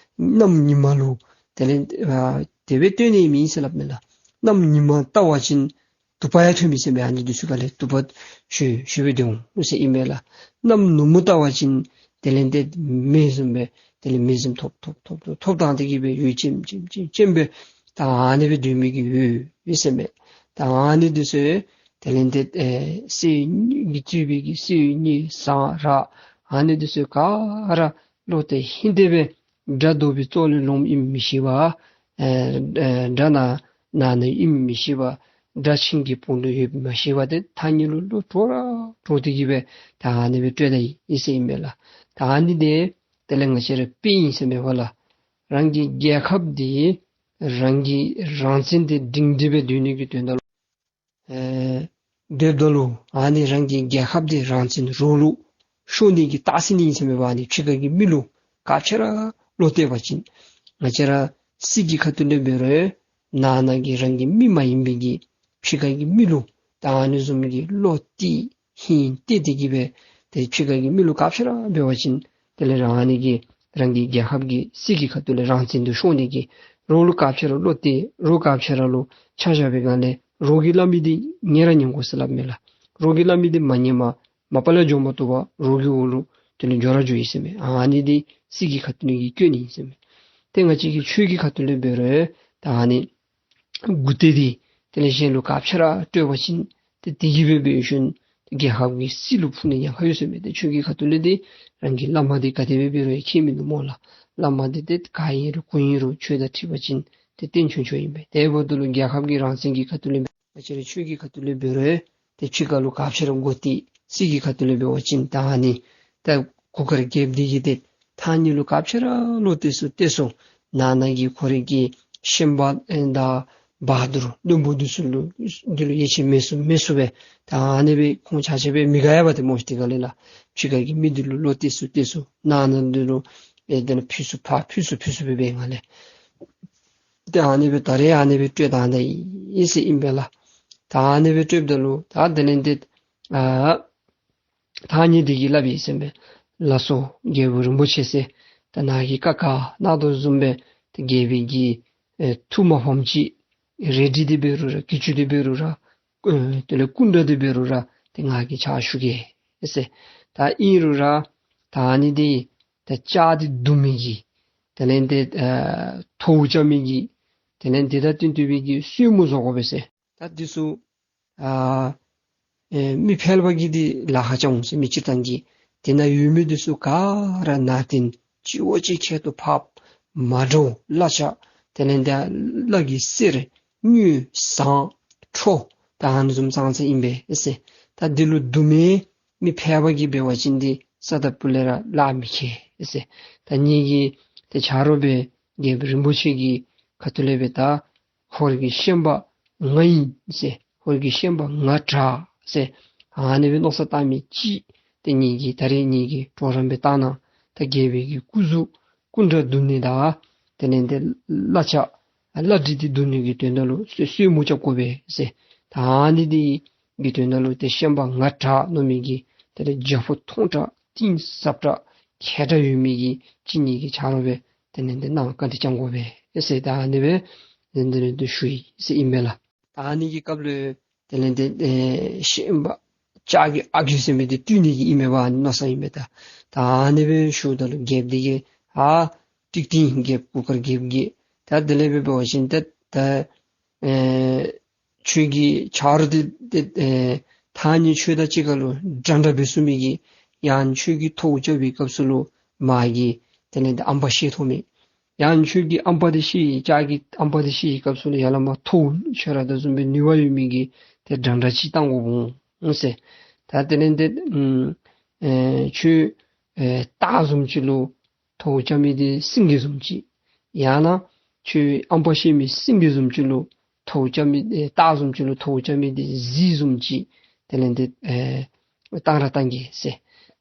གནམ་ཉི་མ་ལུ་དེ་ལས་ཨ་དེ་སྦེ་སྟོན་ནི་མེན་ཟེར་སླབ་མས་ལགས། གནམ་ཉི་མ་བལྟ་བ་ཅིན་དུ་པ་ཡང་ཐོན་མི་ཟེར་མས། ཨ་ནི་འདི་ཚུ་ག་ལས་དུ་པ་ཞུ་ཞུ་སྦེ་སྡོད་འོང་ཟེར་ཨིན་མས་ལགས། གནམ་ནུབ་མོ་བལྟ་བ་ཅིན་དེ་ལས་ཏེ་མེ་བཟུམ་སྦེ་དེ་ལས་མེ་བཟུམ་ཐོབ་ཐོབ་ཐོབ་ཐོབ་ཐོབ་བཏང་སྟེ་གི་སྦེ་འོད་ཅན་ཅན་ཅན་ཅན་སྦེ་ད་ཨ་ནི་སྦེ་སྡོད་མི་གི་ཡོད་ཡོད་ཟེར་མས། ད་ཨ་ནི་འདི་ཚུ་དེ་ལས་ཏེ་ཨེ་གསེར་གྱིས་གཙོས་པའི་གི་གསེར་དངུལ་ཟངས་རག་ཨ་ནི་འདི་ཚུ་ག་ར་བློ་གཏད་ཧིང་གཏད་སྦེ་དགྲ་བཟློག་པའི་གཙོ་ལས་ལོངམ་ཨིནམ་མི་ཤེས་པར་ཨེ་ཨེ་དགྲ་ནང་ནང་ན་ཨིནམ་མི་ཤེས་པར་དགྲ་ཆིངས་ཀྱི་དཔུང་ལུ་ཡོདཔ་མ་ཤེས་པར་ཏེ་ཐང་རྙེད་ལུ་བློ་དཀྲོགས་ར་དཀྲོགས་ཏེ་གི་སྦེ་ད་ཨ་ནི་སྦེ་སྤྲོད་ད་ཡི་ཟེར་ཨིན་མས་ལགས། ད་ཨ་ནི་འདི་དེ་ལས་ང་བཅས་ར་དཔེ་ཨིན་ཟེར་མས་པ་ལགས། རང་གི་རྒྱལ་ཁབ་འདི་རང་གི་རང་བཙན་འདི་སྒྲིང་སྒྲི་སྦེ་སྡོད་ནི་གི་དོན་དག་ལུ་ཨེ་སྡོདཔ་ད་ལུ་ཨ་ནི་རང་གི་རྒྱལ་ཁབ་འདི་རང་བཙན་རོགས་ལུ་ཤོར་ནི་གི་རྟགས་མཚན་ཨིན་ཟེར་མས་པ། ཨ་ནི་ཕྱི་ཁ་གི་མི་ལུ་ག་ཅི་ར་བློ་གཏད་པ་ཅིན་ང་བཅས་ར་སྲིད་ཀྱི་ཁ་ཐུག་ལས་འབད་རུང་ནང་ན་གི་རང་གི་མི་མ་ཡིན་པའི་གི་ཕྱི་ཁ་གི་མི་ལུ་ད་ཨ་ནི་བཟུམ་གྱི་བློ་གཏད་ཧིང་གཏད་དེ་གི་སྦེ་ཏེ་ཕྱི་ཁ་གི་མི་ལུ་ག་ཅི་ར་འབད་བ་ཅིན་དེ་ལས་རང་ཨ་ནི་གི་རང་གི་རྒྱལ་ཁབ་ཀྱི་སྲིད་ཀྱི་ཁ་ཐུག་ལས་རང་བཙན་འདི་ཤོར་ནི་གི་རོགས་ལུ་ག་ཅི་ར་བློ་གཏད་རོགས་ག་ཅི་ར་ལུ་ཆ་བཞག་པའི་སྒང་ལས་རོགས་ཀྱིས་སླབ་མི་འདི་ཉན་ར་ཉན་དགོ་ཟེར་སླབ་མས་ལགས། རོགས་ཀྱིས་སླབ་མི་འདི་མ་ཉནམ་མ་པ་ལས་འགྱོ་མ་བཏུབ་པར་རོགས་ཀྱི་འོག་ལུ་དེ་ལས་འགྱོ་ར་འགྱོ་ཡི་ཟེར་མས། ཨ་ནི་འདི་སྲིད་ཀྱི་ཁ་ཐུག་ནི་གི་སྐྱོན་ཨིན་ཟེར་མས། ཏེ་ང་བཅས་ཀྱི་ཆོས་ཀྱི་ཁ་ཐུག་ལས་འབད་རུང་ད་ཨ་ནི་མགུ་ཏོ་འདི་དེ་ལས་གཞན་ལུ་ག་ཅི་ར་སྤྲོད་པ་ཅིན་ཏེ་དེ་གིས་སྦེ་འབད་ཞིནམ་རྒྱལ་ཁབ་ཀྱི་སྲིད་ལུ་ཕུང་ནི་ཉེན་ཁ་ཡོད་ཟེར་མས། ཏེ་ཆོས་ཀྱི་ཁ་ཐུག་ལས་འདི་རང་གི་བླ་མ་འདི་ག་དེ་སྦེ་འབད་རུང་ཁྱད་མིན་འདུག་སྨོ་ལགས། བླ་མ་འདི་ཏེ་ག་ཨིན་རུང་གུ་ཨིན་རུང་ཆོས་དང་འཁྲིལ་བ་ཅིན་ཏེ་བརྟན་ཆོས་ཆོས་ཨིན་པས། དེ་འབདཝ་ད་ལུ་རྒྱལ་ཁབ་ཀྱི་རང་བཙན་གྱི་ཁ་ཐུག་ལས་འབད་ང་བཅས་ར་ཆོས་ཀྱི་ཁ་ཐུག་ལས་འབད་རུང་ཏེ་ཕྱི་ཁ་ལུ་ག་ཅི་ར་མགུ་ཏོ་སྲིད་ཀྱི་ཁ་ཐུག་ལས་འབད་བ་ཅིན་ད་ཨ་ནི་ད་གུར་དཀར་རྒྱལཔོ་འདི་གིས་ཏེ་ཐང་རྙེད་ལུ་ག་ཅི་ར་བློ་གཏད་ཚུགས་གཏད་ཚུགས་ནང་ན་གི་ཁོ་རའི་གི་ཤན་པ་ཨེ་ད་བ་དུར་བློན་པོ་འདི་ཚུ་ལུ་འདི་ལུ་ཡིད་ཆེས་མེད་ཚུགས་མེད་ཚུགས་སྦེ་ད་ཨ་ནི་སྦེ་ཁོང་ཆ་ཁྱབ་སྦེ་མི་དགའ་ཡ་པ་ཏེ་སྨོ་ཤི། དེ་ག་ལས་ལགས་ཕྱི་ཁ་གི་མི་འདི་ལུ་བློ་གཏད་ཚུགས་གཏད་ཚུགས་ནང་ན་འདི་ལུ་ཨེ་དེ་ལས་ཕུད་ཚུགས་ཕ་ཕུད་ཚུགས་ཕུད་ཚུགས་སྦེ་འབད་ང་ལས་ཏེ་ཨ་ནི་སྦེ་ད་རེས་ཨ་ནི་སྦེ་སྤྲོད་ད་ད་ཡི་ཟེར་ཨིན་པས་ལགས། ད་ཨ་ནི་སྦེ་སྤྲོདཔ་ད་ལུ་ད་དེ་ལས་འདི་ཨ་ཐང་རྙེད་འདི་གིས་སླབ་ཡི་ཟེར་མས། ལགས་སོ་རྒྱལ་པོ་རིན་པོ་ཆེ་ཟེར། ད་ནཱ་གིས་བཀའ་ག་གནང་དོ་བཟུམ་སྦེ་ཏེ་རྒྱལ་པོའི་གི་ཨེ་ཐུགས་མ་ཕམ་ཅིག་རལ་གྲི་འདི་འབད་རུང་ར་གྱི་ཅུ་འདི་འབད་རུང་ར་ཨེ་དེ་ལས་སྐུ་འདྲ་འདི་འབད་རུང་ར་ཏེ་ང་གིས་ཕྱག་ཞུ་གེ་ཟེར། ད་ཨིན་རུང་ར་ད་ཨ་ནི་འདི་ད་ལྕགས་འདི་བརྡུང་མི་གི་དེ་ལས་འདི་ཨེ་ཐོཝ་རྐྱབ་མི་གི་དེ་ལས་འདི་དང་བསྟུན་བསྟུན་པའི་གི་སོལ་མོ་བཟོ་དགོ་པས་ཟེར། ད་འདི་ཚུ་ཨ་ཨེ་མི་ཕལ་པ་གིས་འདི་ལཱ་ཁག་རྐྱབ་འོང་ཟེར་མི་སྤྱིར་བཏང་གིས། དེ་ནང་ཡོད་མི་འདི་ཚུ་ག་ར་ནང་རྟེན་སྤྱི་བོ་ཅིག་ཁྱད་དུ་འཕགསཔ་མ་འདྲཝ་གླ་ཆ་དེ་ལས་འདི་གླ་གི་གསེར་དངུལ་ཟངས་ཁྲོ་ད་ཨ་ནི་བཟུམ་ཙང་ཙང་ཨིན་པས་ཟེར། ད་འདི་ལུ་བརྡུང་མི་མི་ཕལ་པ་གིས་འབད་བ་ཅིན་འདི་ས་ད་སྤུ་ལས་ར་གླགས་མི་ཁེལ་ཟེར། ད་ངེ་གི་ཏེ་ཆ་རོགས་སྦེ་རྒྱལཔོ་རིན་པོ་ཆེ་གི་ཁ་ཐུག་ལས་སྦེ་ད་ཧོར་གྱི་ཤན་པ་ང་ཨིན་ཟེར། ཧོར་གྱི་ཤན་པ་ང་དྲག་ཟེར། ཨ་ནི་སྦེ་མནོ་བསམ་བཏང་མི་ཅིག་ཏེ་ངེ་གི་ད་རེས་ངེ་གི་གྲོགས་རམ་སྦེ་བཏང་གནང་། ད་རྒྱལ་པོའི་གི་སྐུ་གཟུགས་སྐུ་འདྲ་བརྡུང་ནི་དང་དེ་ལས་འདི་གླ་ཆ་གླ་གྲི་འདི་བརྡུང་ནི་གི་དོན་དག་ལུ་སོལ་སོལ་མོ་རྐྱབ་དགོ་པས་ཟེར། ད་ཨ་ནི་འདི་གི་དོན་དག་ལུ་ཏེ་ཤན་པ་ང་དྲག་མནོ་མི་གི་དེ་ལས་རྒྱ་ཕོ་མཐོང་དྲགས་གཏིང་ཟབ་དྲགས་མཁས་དྲགས་ཡོད་མི་གི་ཅིག་ངེ་གི་ཆ་རོགས་སྦེ་དེ་ལས་འདི་གནང་བཀའ་དྲིན་བསྐྱང་དགོ་པས་ཟེར། ད་ཨ་ནི་སྦེ་དེ་ལས་འདི་ཞུ་ཡི་ཟེར་ཨིན་པས་ལགས། ད་ཨ་ནི་གི་སྐབས་ལུ་དེ་ལས་འདི་ཨེ་ཤན་པ་ལྕགས་ཀྱི་ཨ་རྒས་ཟེར་མི་འདི་བཏུལ་ནི་གི་ཨིན་མས་པ་ཨ་ནི་མནོ་བསམ་ཨིན་པས། ད་ད་ཨ་ནི་སྦེ་ཞུཝ་ད་ལུ་རྒྱལཔོ་འདི་གིས་ཨ་ཀྲིག་ཀྲིང་རྒྱལཔོ་གུར་དཀར་རྒྱལཔོ་གིས་ད་དེ་ལས་འབད་བ་ཅིན་ད་ད་ཨེ་ཁྱོད་ཀྱི་ཆ་རོགས་འདི་ཏེ་ཨེ་ཐང་རྙེད་ཁྱོད་དང་གཅིག་ཁར་ལུ་འདྲན་འདྲ་འབད་ཚུགས་མི་གི་ཡང་ཁྱོད་ཀྱིས་ཐོཝ་རྐྱབ་པའི་སྐབས་སུ་ལུ་མ་གི་དེ་ལས་འདི་ཨམ་པ་བཤེད་ཐོབ་མི། ཡང་ཁྱོད་ཀྱི་ཨམ་པ་འདི་བཤེད་ཡི་ལྕགས་ཀྱི་ཨམ་པ་འདི་བཤེད་ཡི་སྐབས་སུ་ལུ་ཡར་ལས་མར་ཐོཝ་ཆོད་ར་དོ་བཟུམ་སྦེ་ནུས་པ་ཡོད་མི་གི་ཏེ་འདྲན་འདྲ་ཅིག་བཏང་དགོཔ་འོང་ཟེར། ད་དེ་ལས་འདི་ཨེ་ཁྱོད་ཨེ་སྟག་བཟུམ་ཅིག་ལུ་ཐོཝ་རྐྱབ་མི་འདི་སེང་གེ་བཟུམ་ཅིག། ཡང་ན་ཁྱོད་ཨམ་པ་བཤེད་མི་སེང་གེ་བཟུམ་ཅིག་ལུ་ཐོཝ་རྐྱབ་མི་ཨེ་སྟག་བཟུམ་ཅིག་ལུ་ཐོཝ་རྐྱབ་མི་འདི་གཟིག་བཟུམ་ཅིག། དེ་ལས་འདི་ཨེ་བཏང་ར་བཏང་གེ་ཟེར།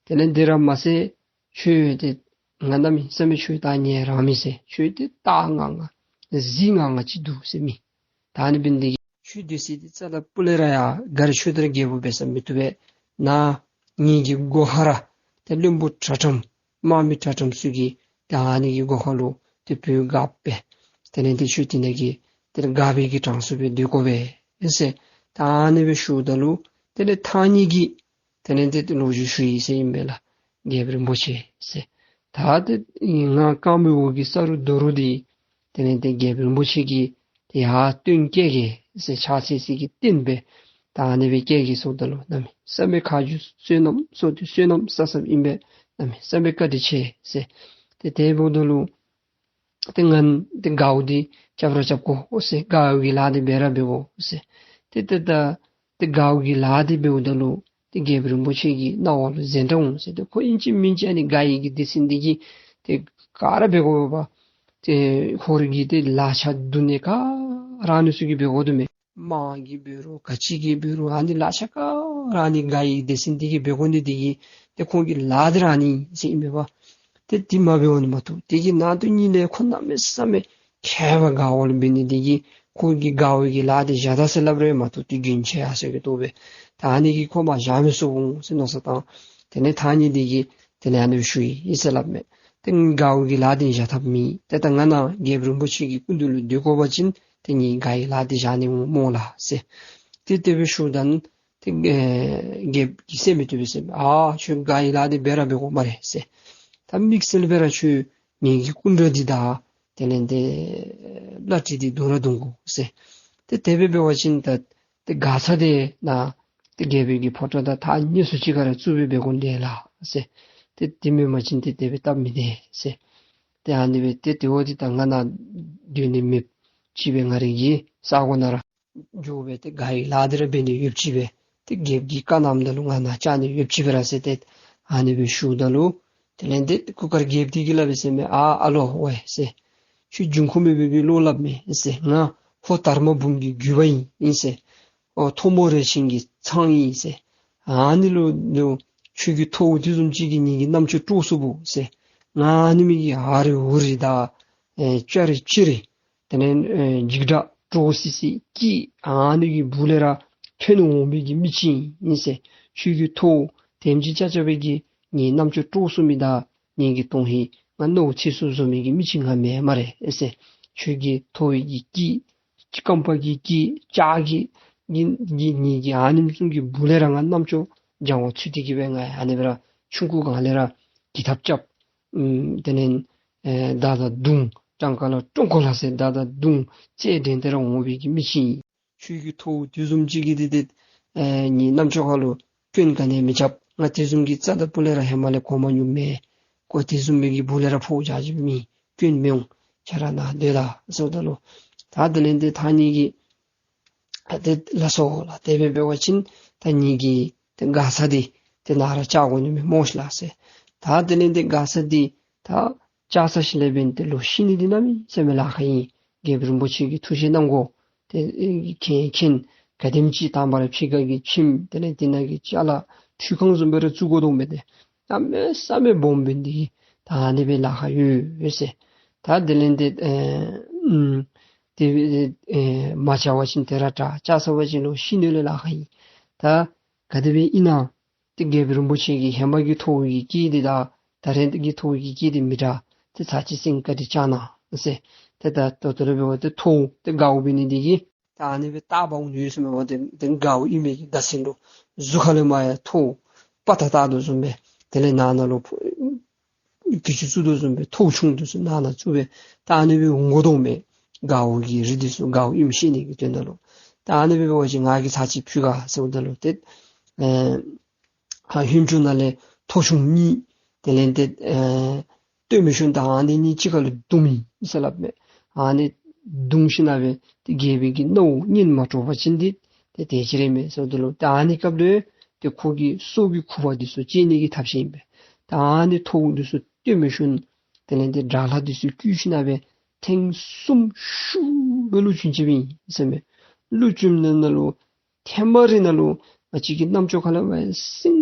དེ་ལས་འདི་ར་མ་ཚད་ཁྱོད་འདི་ང་གནམ་མེད་ས་མེད་ཁྱོད་ད་ཉེ་རང་མི་ཟེར། ཁྱོད་འདི་སྟག་ང་ང་གཟིག་ང་ང་ཅིག་འདུག་ཟེར་མི། ད་ཨ་ནི་འབད་ནི་འདི་གིས་ ཁྱོད་སྡོད་ས་འདི་རྩ་དང་སྤུ་ལས་ར་ཡར་ག་ར་ཁྱོད་དང་རྒྱལ་པོ་འབད་ས་མི་བཏུབ་པས། ནཱ་ངེ་གི་སྒོ་ཁ་ར་ཏེ་བློན་པོ་དྲག་དྲགས་དམག་མི་དྲག་དྲགས་ཚུ་གི་ཏེ་ཨ་ནི་གི་སྒོ་ཁ་ལུ་ཏེ་བོད་སྒརཔ་སྦེ་དེ་ལས་ཏེ་ཁྱོད་དེ་ནང་གི་ཏེ་སྒར་པའི་གི་གྲངས་སུ་སྦེ་སྡོད་དགོ་པས་ཟེར། ད་ཨ་ནི་སྦེ་ཞུཝ་ད་ལུ་དེ་ལས་ཐང་རྙེད་ཀྱིས་དེ་ལས་ཏེ་ལོ་རྒྱུས་ཞུ་ཡི་ཟེར་ཨིན་པས་ལགས། རྒྱལཔོ་རིན་པོ་ཆེ་ཟེར། ད་ཏེ་ང་རྐངམ་གི་འོག་གི་ས་རུ་རྡོ་རུ་འདི་དེ་ལས་ཏེ་རྒྱལཔོ་རིན་པོ་ཆེ་གིས་ཏེ་ཡར་བཏོན་བསྐྱལ་གེ་ཟེར། ཕྱག་འཚལ་ས་གི་རྟེན་སྦེ་ད་ཨ་ནི་སྦེ་བསྐྱལ་གེ་ཟེརཝ་ད་ལུ་གནམ་མེད་ས་མེད་ཁ་རྗེ་བསོད་ནམས་གསོག་སྟེ་བསོད་ནམས་བསགས་བསགསཔ་ཨིན་པས། གནམ་མེད་ས་མེད་བཀའ་དྲིན་ཆེ་ཟེར། ཏེ་དེ་འབདཝ་ད་ལུ་ཏེ་ང་ཏེ་དགའཝ་འདི་རྐྱབ་ར་རྐྱབ་དགོ་ཟེར། དགའཝ་གི་ལཱ་འདི་འབད་ར་འབད་དགོ་ཟེར། ཏེ་ཏེ་ད་ཏེ་དགའཝ་གི་ལཱ་འདི་འབདཝ་ད་ལུ་ཏེ་རྒྱལཔོ་རིན་པོ་ཆེ་གི་རྣ་བ་ལུ་གཟན་འདྲ་འོང་ཟེར། ཏེ་ཁོ་ཨིན་ཅི་མིན་ཅི་ཨ་ནི་དགའ་ཡི་གི་སྡེ་ཚན་འདི་གིས་ཏེ་ག་ར་འབད་དགོ་པས། ཏེ་ཁོ་རའི་གི་ཏེ་ལག་ཆ་བསྡུ་ནི་ག་ར་ཨ་ནི་ཚུ་གིས་འབད་དགོ་དོ་མས། དམག་གི་འབད་རུང་ག་ཅི་གི་འབད་རུང་ཨ་ནི་ལག་ཆ་ག་ར་ཨ་ནི་དགའ་ཡི་སྡེ་ཚན་འདི་གིས་འབད་དགོ་ནི་འདི་གིས་ཏེ་ཁོང་གི་ལཱ་འདི་ར་ཨ་ནི་ཟེར་ཨིན་པས། ཏེ་འདི་མ་འབད་བ་ནི་མ་བཏུབ། དེ་གི་ནང་དུ་ཉིད་ལས་ཁོ་གནམ་མེད་ས་མེད་མཁས་པ་དགའ་བ་ལུ་འབད་ནི་འདི་གིས་ཁོ་གི་དགའ་བའི་གི་ལཱ་འདི་བཞག་ད་ཟེར་སླབ་རུང་མ་བཏུབ། ཏེ་རྒྱུན་ཆད་ཡར་སོང་གི་ལྟོས་པས། ད་ཨ་ནི་གིས་ཁོ་མར་བཞག་མི་ཚུགས་འོང་ཟེར་མནོ་བསམ་བཏང་། དེ་ལས་ཐང་རྙེད་འདི་གིས་དེ་ལས་ཨ་ནི་ཞུ་ཡི་ཟེར་སླབ་མས། ཏེ་དགའ་བའི་གི་ལཱ་འདི་བཞག་ཐབས་མེད། ཏེ་ད་ང་ནཱ་རྒྱལཔོ་རིན་པོ་ཆེ་གི་སྐུ་མདུན་ལུ་སྡོད་དགོ་པ་ཅིན་ཏེ་ངེའི་དགའ་བའི་ལཱ་འདི་བཞག་ནི་འོང་སྨོ་ལགས་ཟེར། ཏེ་དེ་སྦེ་ཞུཝ་ད་ཏེ་ཨེ་རྒྱལཔོ་གིས་སེམས་མི་བཏུབ་པས་ཟེར། ཨ་ཁྱོད་དགའ་བའི་ལཱ་འདི་འབད་ར་འབད་དགོ་སྨ་རེ་ཟེར། ད་དམིགས་བསལ་སྦེ་ར་ཁྱོད་ངེ་གི་སྐུ་འདྲ་འདི་དང་དེ་ལས་ཏེ་བླ་བྲེ་འདི་བརྡུང་ར་བརྡུང་དགོ་ཟེར། ཏེ་དེ་སྦེ་འབད་བ་ཅིན་ད་ཏེ་མགར་ཚང་འདི་ནཱ་ཏེ་རྒྱལ་པོའི་གི་ཕོ་བྲང་དང་ཐག་ཉེ་སུ་ཅིག་ཁར་བཙུགས་སྦེ་འབད་དགོ་ནི་ལགས་ཟེར། ཏེ་དེ་མེན་པ་ཅིན་ཏེ་དེ་སྦེ་སྟབས་མི་བདེ་ཟེར། ཏེ་ཨ་ནི་སྦེ་ཏེ་དེ་འོ་འདི་ད་ང་ནཱ་སྡོད་ནི་མེདཔ་ཅིག་སྦེ་ང་རའི་གི་ས་གོ་ནང་ར་འགྱོ་སྦེ་ཏེ་དགའ་བའི་ལཱ་འདི་ར་འབད་ནི་ཡོདཔ་ཅིག་སྦེ་ཏེ་རྒྱལཔོ་གིས་བཀའ་གནངམ་ད་ལུ་ང་ནཱ་བཅར་ནི་ཡོདཔ་ཅིག་སྦེ་ར་ཟེར་ཏེ་ཨ་ནི་སྦེ་ཞུཝ་ད་ལུ་དེ་ལས་ཏེ་གུར་དཀར་རྒྱལཔོ་འདི་གིས་སླབ་པས་ཟེར་མས། ཨ་ཨ་ལོ་ཝའེ་ཟེར། ཁྱོད་འབྱུང་ཁུངས་མེད་པའི་གི་བློ་སླབ་མས་ཟེར། ང་ཕོ་དར་མ་འབུམ་གྱི་རྒྱུད་པ་ཨིན་ཟེར། ཨོ་ཐོག་མོ་རས་ཆེན་གྱི་ཚང་ཨིན་ཟེར། ཨ་ནི་ལུ་ལུ་ཁྱོད་ཀྱི་ཐོཝ་དེ་བཟུམ་ཅིག་གིས་ངེ་གི་རྣམ་ཅོ་དཀྲོག་ཚུགས་པོ་ཟེར། ང་ཨ་ནི་མི་གི་ཨ་རི་ཨུ་རི་དང་ཨེ་ཅ་རི་ཅི་རི་དེ་ལས་ཨེ་འཇིགས་སྐྲག་འདྲོག་སི་སི་སྐྱིད་ཨ་ནི་གི་སྦུག་ལས་ར་ཐོན་འོང་མི་གི་མི་ཅིག་ཨིན་ཟེར། ཁྱོད་ཀྱི་ཐོཝ་དེམ་ཅིག་རྐྱབ་རྐྱབ་པའི་གིས་ངེའི་རྣམ་ཅོ་དཀྲོག་ཚུགས་མི་དང་ངེ་གི་དོན་ཧིང་ང་མནོ་ཚིག་ཚུ་བཟོ་མི་གི་མི་ཅིག་ང་མེན་སྨ་རེ་ཟེར། ཁྱོད་ཀྱི་ཐོཝ་གི་སྐྱིད་རྐངམ་གི་སྐྱིད་ལྕགས་ཀྱི་གི་གི་ངེ་གི་ཨ་ནེམ་བཟུམ་གྱི་སྦུག་ལས་ར་ང་རྣམ་ཅོ་འཇམ་པོ་ཚུད་དེ་གི་སྦེ་ང་ཨ་ནི་སྦེ་ར་ཆུང་ཀུ་སྒང་ལས་ར་གྱི་ཐབས་རྐྱབ། ཨམ་དེ་ལས་ཨེ་མདའ་དང་མདུང་བྲང་ཁ་ལ་ཀྲོང་ཁོ་ལ་ཟེར་མདའ་དང་མདུང་རྩལ་འགྲན་ཏེ་ར་འོང་བའི་གི་མི་ཅིག་ཨིན། ཁྱོད་ཀྱི་ཐོཝ་དེ་བཟུམ་ཅིག་གིས་ཏེ་ཏེ་ཨེ་ངེའི་རྣམ་ཅོ་ཁ་ལུ་སྐྱོན་ག་ནི་མི་རྐྱབ། ང་དེ་བཟུམ་གྱི་རྩ་དང་སྤུ་ལས་ར་ཧེ་མ་ལས་གོ་མ་མྱོངམ་མས། ཁོ་དེ་བཟུམ་མའི་གི་སྦུག་ལས་ར་འཕོ་བ་རྐྱབ་ཅི་མེད། སྐྱོན་མི་འོང་། ཁྱོད་ར་ནཱ་སྡོད་ད་ཟེརཝ་ད་ལུ་ད་དེ་ལས་ཏེ་ཐང་རྙེད་ཀྱིས་ཨ་ཏེ་ལགས་སོ་ལགས། དེ་སྦེ་འབད་བ་ཅིན་ད་ངེ་གི་ཏེ་མགར་ཚང་འདི་ཏེ་ནཱ་ར་བཅར་དགོ་ནི་མས་སྨོ་ཤིག་ལགས་ཟེར། ད་དེ་ལས་ཏེ་མགར་ཚང་འདི་ད་བཅར་ཚར་ཞིནམ་ལས་འབདན་ཏེ་ལོག་ཤི་ནི་འདི་གནམ་མེད་ས་མེད་ལཱ་ཁག་ཨིན། རྒྱལཔོ་རིན་པོ་ཆེ་གིས་ཐུགས་བཞེད་གནང་དགོ། ཏེ་ཨེ་མཁྱེན་མཁྱེན་ག་དེམ་ཅིག་དང་པ་ར་ཕྱི་ཁ་གི་ཁྱིམ་དེ་ལས་དེ་ནང་གི་ཅ་ལ་ཁྲུས་ཁང་བཟུམ་སྦེ་ར་བཙུགས་དགོ་དོ་མས། ཏེ་གནམ་མེད་ས་མེད་སྦོམ་འབད་ནི་འདི་ད་ཨ་ནི་སྦེ་ལཱ་ཁག་ཡོད་ཟེར། ད་དེ་ལས་ཏེ་ཨེ་ཨུམ་ཏེ་ཨེ་མ་བཅར་བ་ཅིན་ཏེ་ར་དྲག། བཅར་ཚར་བ་ཅིན་ལོག་ཤི་ནི་ལས་ལཱ་ཁག་ཨིན། ད་ག་དེ་སྦེ་ཨིན་ན་ཏེ་རྒྱལཔོ་རིན་པོ་ཆེ་གི་ཧེ་མ་གི་ཐོཝ་གི་སྐྱིད་འདི་དང་ད་རེས་ཀྱི་ཐོཝ་གི་སྐྱིད་འདི་མི་འདྲ། ཏེ་ཚར་གཅིག་སེམས་བཀའ་དྲིན་བསྐྱང་གནང་ཟེར། ཏེ་ད་ད་ལྟོ་ར་འབད་བ་ཏེ་ཐོཝ་ཏེ་དགའཝ་འབད་ནི་འདི་གིས་ད་ཨ་ནི་སྦེ་བཏགས་འབག་འོང་ནི་ཡོད་ཟེར་མས་པ། ཏེ་ཏེ་དགའཝ་ཨིན་མི་གི་བརྡ་མཚོན་ལུ་གཟུགས་ཁ་ལས་མར་ཡང་ཐོཝ་པ་ཏ་བཏགས་དོ་བཟུམ་སྦེ་དེ་ལས་ནང་ན་ལུ་ཕུ་གི་ཅུ་བཙུགས་དོ་བཟུམ་སྦེ་ཐོཝ་ཆུང་དེ་ཚུ་ནང་ན་བཙུགས་སྦེ་ད་ཨ་ནི་སྦེ་འོང་དགོ་དོ་མས། དགའཝ་གི་རིགས་དེ་ཚུ་དགའཝ་ཨིནམ་ཤེས་ནི་གི་དོན་དག་ལུ། ད་ཨ་ནི་སྦེ་འབད་བ་ཅིན་ང་གིས་ཚར་གཅིག་ཕུལ་ག་ཟེརཝ་ད་ལུ་ཏེ་ཨེ་ཧ་ཧོན་ཅུང་ནང་ལས་ཐོཝ་ཆུང་གཉིས་དེ་ལས་ཏེ་ཨེ་སྟོད་སྨད་གཞུང་དང་ཨ་ནི་གཉིས་གཅིག་ཁར་ལུ་བརྡུངམ་ཨིན་ཟེར་སླབ་མས། ཨ་ནི་བརྡུང་ཞིནམ་ལས་ཏེ་རྒྱལ་པོའི་གི་སྣའུ་གཉེན་མ་དཀྲོགས་པ་ཅིན་འདི་ཏེ་དེ་ཅིག་ར་མེད་ཟེརཝ་ད་ལུ་ད་ཨ་ནི་སྐབས་ལུ་ཏེ་ཁོ་གི་སྲོག་གི་ཁུ་བ་འདི་ཚུ་བཅད་ནི་གི་ཐབས་ཤེས་ཨིན་པས། ད་ཨ་ནི་ཐོཝ་འདི་ཚུ་སྟོད་སྨད་གཞུང་དེ་ལས་ཏེ་དགྲ་ལྷ་འདི་ཚུ་བསྐུལ་ཞིནམ་ལས་ཐེངས་གསུམ་ཤུགས་སྦེ་ལུ་བྱུང་ཅི་ཨིན་ཟེར་མས། ལུ་བྱུངམ་ནང་ན་ལུ་ཐེངས་མ་རེ་ནང་ལུ་ང་བཅས་ཀྱི་རྣམ་ཅོ་ཁ་ལས་མར་སིང་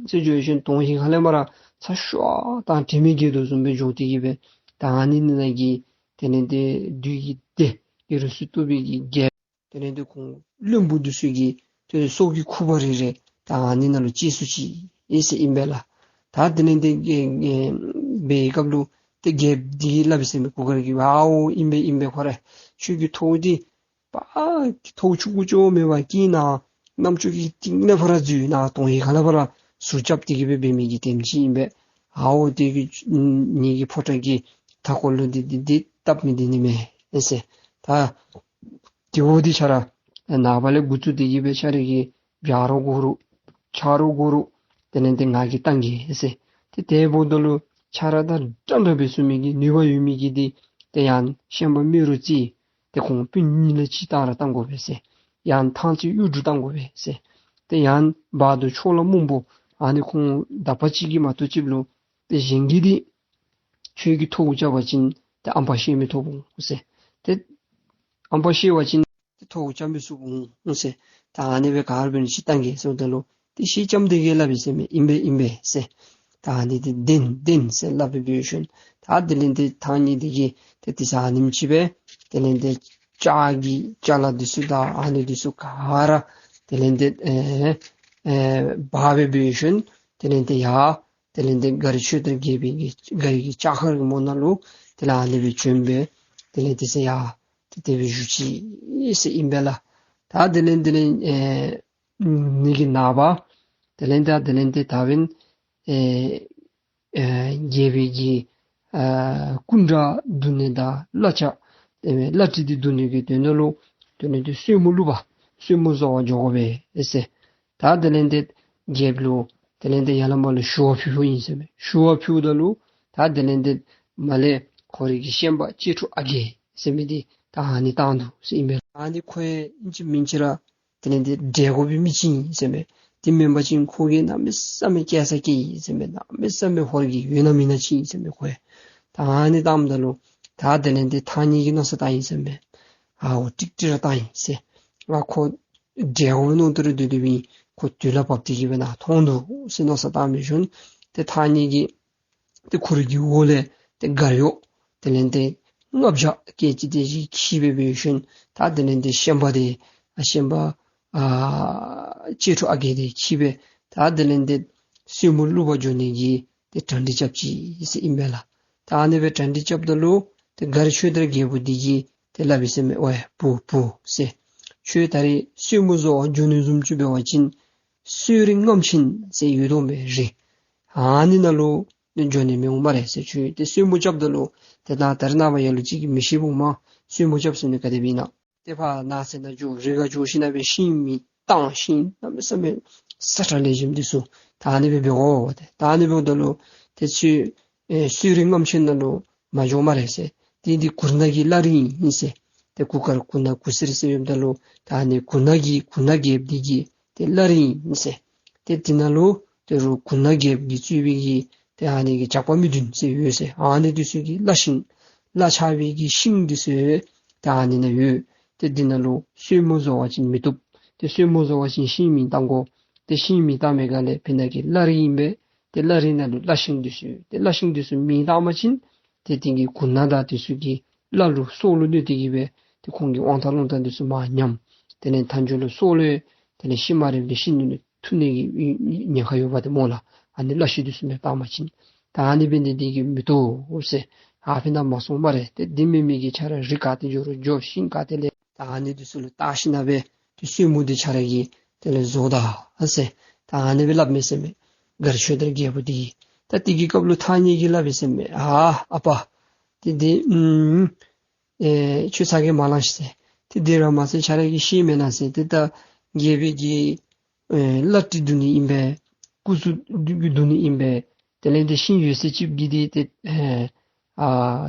ཟེར་འགྱོ་ཞིནམ་དོན་ཧིང་ཁ་ལས་མར་ར་ཚ་ཤོག་དང་དྲན་མེད་འགྱོ་དོ་བཟུམ་སྦེ་འགྱོ་སྟེ་གི་སྦེ་ད་ཨ་ནི་ནང་གི་དེ་ལས་ཏེ་བདུད་ཀྱི་སྡེ་ཡུ་རུ་སུ་གཏུབ་པའི་གི་རྒྱལཔོ་ དེ་ལས་ཏེ་ཁོང་བློན་པོ་འདི་ཚུ་གི་ཏེ་སྲོག་གི་ཁུ་བ་རེ་རེ་ད་ཨ་ནི་ནང་ལུ་བཅད་སོང་ཅི་ཨིན་ཟེར་ཨིན་པས་ལགས། ད་དེ་ལས་ཏེ་ཨེ་ཨེ་འབད་བའི་སྐབས་ལུ་ཏེ་རྒྱལཔོ་འདི་གིས་སླབ་པས་ཟེར་མས། གུར་དཀར་གྱིས། ཨའོ་ཨིན་པས་ཨིན་པས། ཁོ་ར་ཁྱོད་ཀྱི་ཐོཝ་འདི་པ་ཐོཝ་ཆུང་ཀུ་ཅིག་མེད་པར་སྐྱེས་ནཱ་རྣམ་ཅོ་གི་གཏིང་ལས་ཕར་འཛུལ་ནཱ་དོང་ཡི་ཁ་ལས་ཕར་ཟུར་རྐྱབ་སྟེ་གི་སྦེ་འབད་མི་གི་དེམ་ཅིག་ཨིན་པས། ཨའོ་དེ་གི་ངེ་གི་ཕོ་བྲང་གི་མཐའ་འཁོར་ལུ་འདི་འདི་འདི་བཏབ་མི་འདི་ནི་མས་ཨེ་ཟེར། ད་དེ་འབདཝ་ད་ཁྱོད་ར་ནངས་པ་ལས་འགོ་བཙུགས་ཏེ་གི་སྦེ་ཁྱོད་ར་གིས་འབག་རུང་དགོ་རུང་འཕྱག་རུང་དགོ་རུང་དེ་ལས་ཏེ་ང་གིས་བཏང་གེ་ཟེར། ཏེ་དེ་འབདཝ་ད་ལུ་ཁྱོད་ར་ད་འདྲན་འདྲ་འབད་ཚུགས་མི་གི་ནུས་པ་ཡོད་མི་གིས་འདི་ཏེ་ཡང་ཤན་པ་རྨེ་རུ་རྩེ་ཏེ་ཁོང་སྤུན་གཉིས་ལས་གཅིག་བཏང་ར་བཏང་དགོ་པས་ཟེར། ཡང་ཐང་རྩེ་གཡུ་འབྲུག་བཏང་དགོ་པས་ཟེར། ཏེ་ཡང་བར་དུ་ཕྱོགས་ལ་རྨོངས་པོ་ཨ་ནི་ཁོང་དག་པ་ཅིག་གིས་མ་གཏོགས་ཅིག་ལུ་ཏེ་གཞན་གྱིས་འདི་ཁྱོད་ཀྱི་ཐོཝ་རྐྱབ་པ་ཅིན་ཏེ་ཨམ་པ་བཤལ་མི་ཐོབ་འོང་ཟེར། ཏེ་ཨམ་པ་བཤལ་བ་ཅིན་ཏེ་ཐོཝ་རྐྱབ་མི་ཚུགས་འོང་ཟེར། ད་ཨ་ནི་སྦེ་ག་ར་འབད་ནི་ཅིག་བཏང་གེ་ཟེརཝ་ད་ལུ་ཏེ་ཤེས་ལྕམ་འདི་གིས་སླབ་པས་ཟེར་མས། ཨིན་པས་ཨིན་པས་ཟེར། ད་ཨ་ནི་འདི་བདེན་བདེན་ཟེར་སླབ་སྦེ་འབད་ཞིནམ་ད་དེ་ལས་ཏེ་ཐང་རྙེད་འདི་གིས་ཏེ་དེ་ཚེ་ཨ་ནེམ་ཅིག་སྦེ་དེ་ལས་ཏེ་ལྕགས་ཀྱི་ཅ་ལ་འདི་ཚུ་དང་ཨ་ནི་འདི་ཚུ་ག་ར་དེ་ལས་ཏེ་ཨེ་ཨེ་འབག་སྦེ་འབད་ཞིནམ་དེ་ལས་ཏེ་ཡར་དེ་ལས་ཏེ་མགར་ཆོས་དར་རྒྱལ་པོའི་གི་མགར་གྱི་ལྕགས་མཁར་གྱི་མོ་ནང་ལུ་དེ་ལས་ཨ་ནི་སྦེ་བྱོན་སྦེ་དེ་ལས་དེ་ཚེ་ཡར་ཏེ་དེ་སྦེ་བཞུགས་ཅི་ཟེར་ཨིན་པས་ལགས། ད་དེ་ལས་དེ་ལས་ཨེ་ཨུམ་ནི་གི་ནངས་པ་དེ་ལས་ད་དེ་ལས་ཏེ་ད་འབདན་ཨེ་ཨེ་རྒྱལ་པོའི་གི་ཨ་སྐུ་འདྲ་བསྡུ་ནི་དང་བླ་ཆ་ཨེ་བླ་བྲེ་འདི་བསྡུ་ནི་གི་དོན་དག་ལུ་དེ་ལས་ཏེ་སྲོ་མོ་བླུག་པར་སྲོ་མོ་བཟོ་བར་འགྱོ་དགོ་པས་ཟེར། ད་དེ་ལས་ཏེ་རྒྱལཔོ་ལུ་དེ་ལས་ཏེ་ཡར་ལས་མར་ལུ་ཞུ་བ་ཕུལཝ་ཨིན་ཟེར་མས། ཞུ་བ་ཕུལཝ་ད་ལུ་ད་དེ་ལས་ཏེ་མར་ལས་ཁོ་རའི་གི་ཤན་པ་གཅེར་ཕྲུག་ཨ་རྒས་ཟེར་མི་འདི་ད་ཨ་ནི་བཏང་འདུག་ཟེར་ཨིན་པས། ཨ་ནི་ཁོ་ཡང་ཨིན་ཅི་མིན་ཅི་ར་དེ་ལས་ཏེ་བསྒྲལ་དགོ་པའི་མི་ཅིག་ཨིན་ཟེར་མས། དེ་མེན་པ་ཅིན་ཁོ་གིས་གནམ་མེད་ས་མེད་སྐྱེལ་ས་སྐྱེལ་ཡི་ཟེར་མས། གནམ་མེད་ས་མེད་ཧོར་གྱི་ཡོད་ན་མེད་ན་ཅིག་ཨིན་ཟེར་མས་ཁོ་ཡང་། ད་ཨ་ནི་བཏངམ་ད་ལུ་ད་དེ་ལས་ཏེ་ཐང་རྙེད་ཀྱིས་མནོ་བསམ་བཏང་ཡི་ཟེར་མས། ཨའོ་ཀྲིག་ཀྲི་ར་བཏང་ཡི་ཟེར། ང་ཁོ་བསྒྲལ་དགོ་པའི་མནོ་དོ་རུང་དེ་དེ་སྦེ་ཁོ་དུས་ལ་བབ་སྟེ་གི་སྦེ་ནཱ་ཐོན་འདུག་ཟེར་མནོ་བསམ་བཏང་སྦེ་ཞིནམ་ཏེ་ཐང་རྙེད་ཀྱིས་ཏེ་ཁོ་རའི་གི་འོག་ལས་ཏེ་མགར་གཡོག་དེ་ལས་ཏེ་ལྔ་བརྒྱ་སྐད་ཅིག་དེ་ཅིག་འཁྱིད་སྦེ་འབད་ཞིནམ་ད་དེ་ལས་ཏེ་ཤན་པ་དེ་ཨ་ཤན་པ་ཨ་གཅེར་ཕྲུག་ཨ་རྒས་དེ་འཁྱིད་སྦེ་ད་དེ་ལས་ཏེ་སྲོ་མོ་བླུག་པར་འགྱོ་ནི་གི་ཏེ་གྲ་སྒྲིག་རྐྱབ་ཅི་ཟེར་ཨིན་པས་ལགས། ད་ཨ་ནི་སྦེ་གྲ་སྒྲིག་རྐྱབ་ད་ལུ་ཏེ་མགར་ཆོས་དར་རྒྱལ་པོ་འདི་གིས་ཏེ་སླབ་ཡི་ཟེར་མས། ཝའེ་བུ་བུ་ཟེར། ཁྱོད་ད་རིས་སྲོ་མོ་བཟོ་བར་འགྱོ་ནི་བཟུམ་ཅིག་འབད་བ་ཅིན་གསོད་རིན་རྔམ་ཆེན་ཟེར་ཡོད་དོ་མས་རི། ཨ་ནི་ནང་ལུ་འགྱོ་ནི་མི་འོང་སྨ་རེ་ཟེར། ཁྱོད་ཏེ་སྲོ་མོ་རྐྱབ་ད་ལུ་ཏེ་ད་ད་རེས་ནངས་པ་ལ་ལུ་ཅིག་གིས་མི་ཤེས་འོང་མས། སྲོ་མོ་རྐྱབ་ཟེར་ནི་ག་དེ་སྦེ་ཨིན་ན། ཏེ་ཕར་ནཱ་ཟེར་ནཱ་འགྱོ་རི་ཁར་འགྱོ་ཞིནམ་སྦེ་ཤིང་མེ་བཏང་ཤིང་གནམ་མེད་ས་མེད་ས་ཁྲ་ལེགས་ཤོམ་འདི་ཚུ་ད་ཨ་ནི་སྦེ་འབད་དགོ་ཏེ། ད་ཨ་ནི་འབདཝ་ད་ལུ་ཏེ་ཁྱོད་ཨེ་གསོད་རིན་རྔམ་ཆེན་ནང་ལུ་མ་འགྱོ་སྨ་རེ་ཟེར། ཏེ་འདི་གུར་ནག་གི་བླ་རི་ཨིན་ཟེར། ཏེ་གུར་དཀར་གུར་ནག་གུར་སེར་ཟེར་ཡོདཔ་ད་ལུ་ད་ཨ་ནི་གུར་ནག་གི་གུར་ནག་རྒྱལཔོ་འདི་གི་ཏེ་བླ་རི་ཨིན་ཟེར། ཏེ་འདི་ནང་ལུ་ད་རུང་གུར་ནག་རྒྱལཔོ་གིས་གཙོས་པའི་གི་ཏེ་ཨ་ནི་གི་ཇག་པ་མི་བདུན་ཟེར་ཡོད་ཟེར། ཨ་ནི་འདི་ཚུ་གིས་བླ་ཤིང་བླ་ཆགས་པའི་གི་ཤིང་འདི་ཚུ་ད་ཨ་ནི་ནང་ཡོད། ཏེ་འདི་ནང་ལུ་སྲོ་མོ་བཟོ་བ་ཅིན་མི་བཏུབ། ཏེ་སྲོ་མོ་བཟོ་བ་ཅིན་ཤིང་མེ་བཏང་དགོ། ཏེ་ཤིང་མེ་བཏང་མི་ག་ལས་ཕི་ནཱ་གི་བླ་རི་ཨིན་པས། ཏེ་བླ་རི་ནང་ལུ་བླ་ཤིང་འདི་ཚུ་ཡོད། ཏེ་བླ་ཤིང་འདི་ཚུ་མེ་བཏང་པ་ཅིན་ཏེ་དེ་གིས་གུར་ནག་དང་དེ་ཚུ་གི་བླ་ལུ་སྲོག་ལུ་གནོད་དེ་གི་སྦེ་ཏེ་ཁོང་གི་དབང་ཐང་རླུང་རྟ་འདི་ཚུ་མར་ཉམས། དེ་ལས་མཐའ་མཇུག་ལུ་སྲོག་ལུ་དེ་ལས་ཤི་མ་རན་པའི་ཤི་ནུས་ལུ་ཐུག་ནི་གི་ཉེན་ཁ་ཡོདཔ་འདི་སྨོ་ལགས། ཨ་ནི་བླ་ཤིང་འདི་ཚུ་མེ་བཏང་པ་ཅིན། ད་ཨ་ནི་འབད་ནི་འདི་གིས་མི་བཏུབ་ཟེར། ཨ་ཕི་ནཱ་མ་སོང་སྨ་རེ། ཏེ་འདི་མེན་མི་གི་ཁྱོད་ར་རི་ག་ཏེ་འགྱོ་རུང་འགྱོ། ཤིང་ག་ཏེ་ལས་ད་ཨ་ནི་འདི་ཚུ་ལུ་བལྟ་ཞིནམ་སྦེ་ཏེ་སྲོ་མོ་འདི་ཁྱོད་ར་གིས་དེ་ལས་བཟོ་ད་ཟེར། ད་ཨ་ནི་སྦེ་སླབ་མས་ཟེར་མས། མགར་ཆོས་དར་རྒྱལཔོ་འདི་གིས། ད་དེ་གི་སྐབས་ལུ་ཐང་རྙེད་ཀྱིས་སླབ་ཡི་ཟེར་མས། ཨ་ཨ་པ་ཏེ་འདི་ཨུམ་ཨེ་ཁྱོད་ཚ་གྱང་མ་ལང་ཤིག་ཟེར། ཏེ་འདི་ར་མ་ཚད་ཁྱོད་ར་གིས་ཤེས་མེན་ན་ཟེར། ཏེ་ད་རྒྱལ་པོའི་གི་ཨེ་བླ་བྲེ་བསྡུ་ནི་ཨིན་པས། སྐུ་གཟུགས་བསྡུ་ནི་ཨིན་པས། དེ་ལས་ཏེ་ཤིང་ཡོད་ཚད་ཅིག་གིས་འདི་ཏེ་ཨེ་ཨ་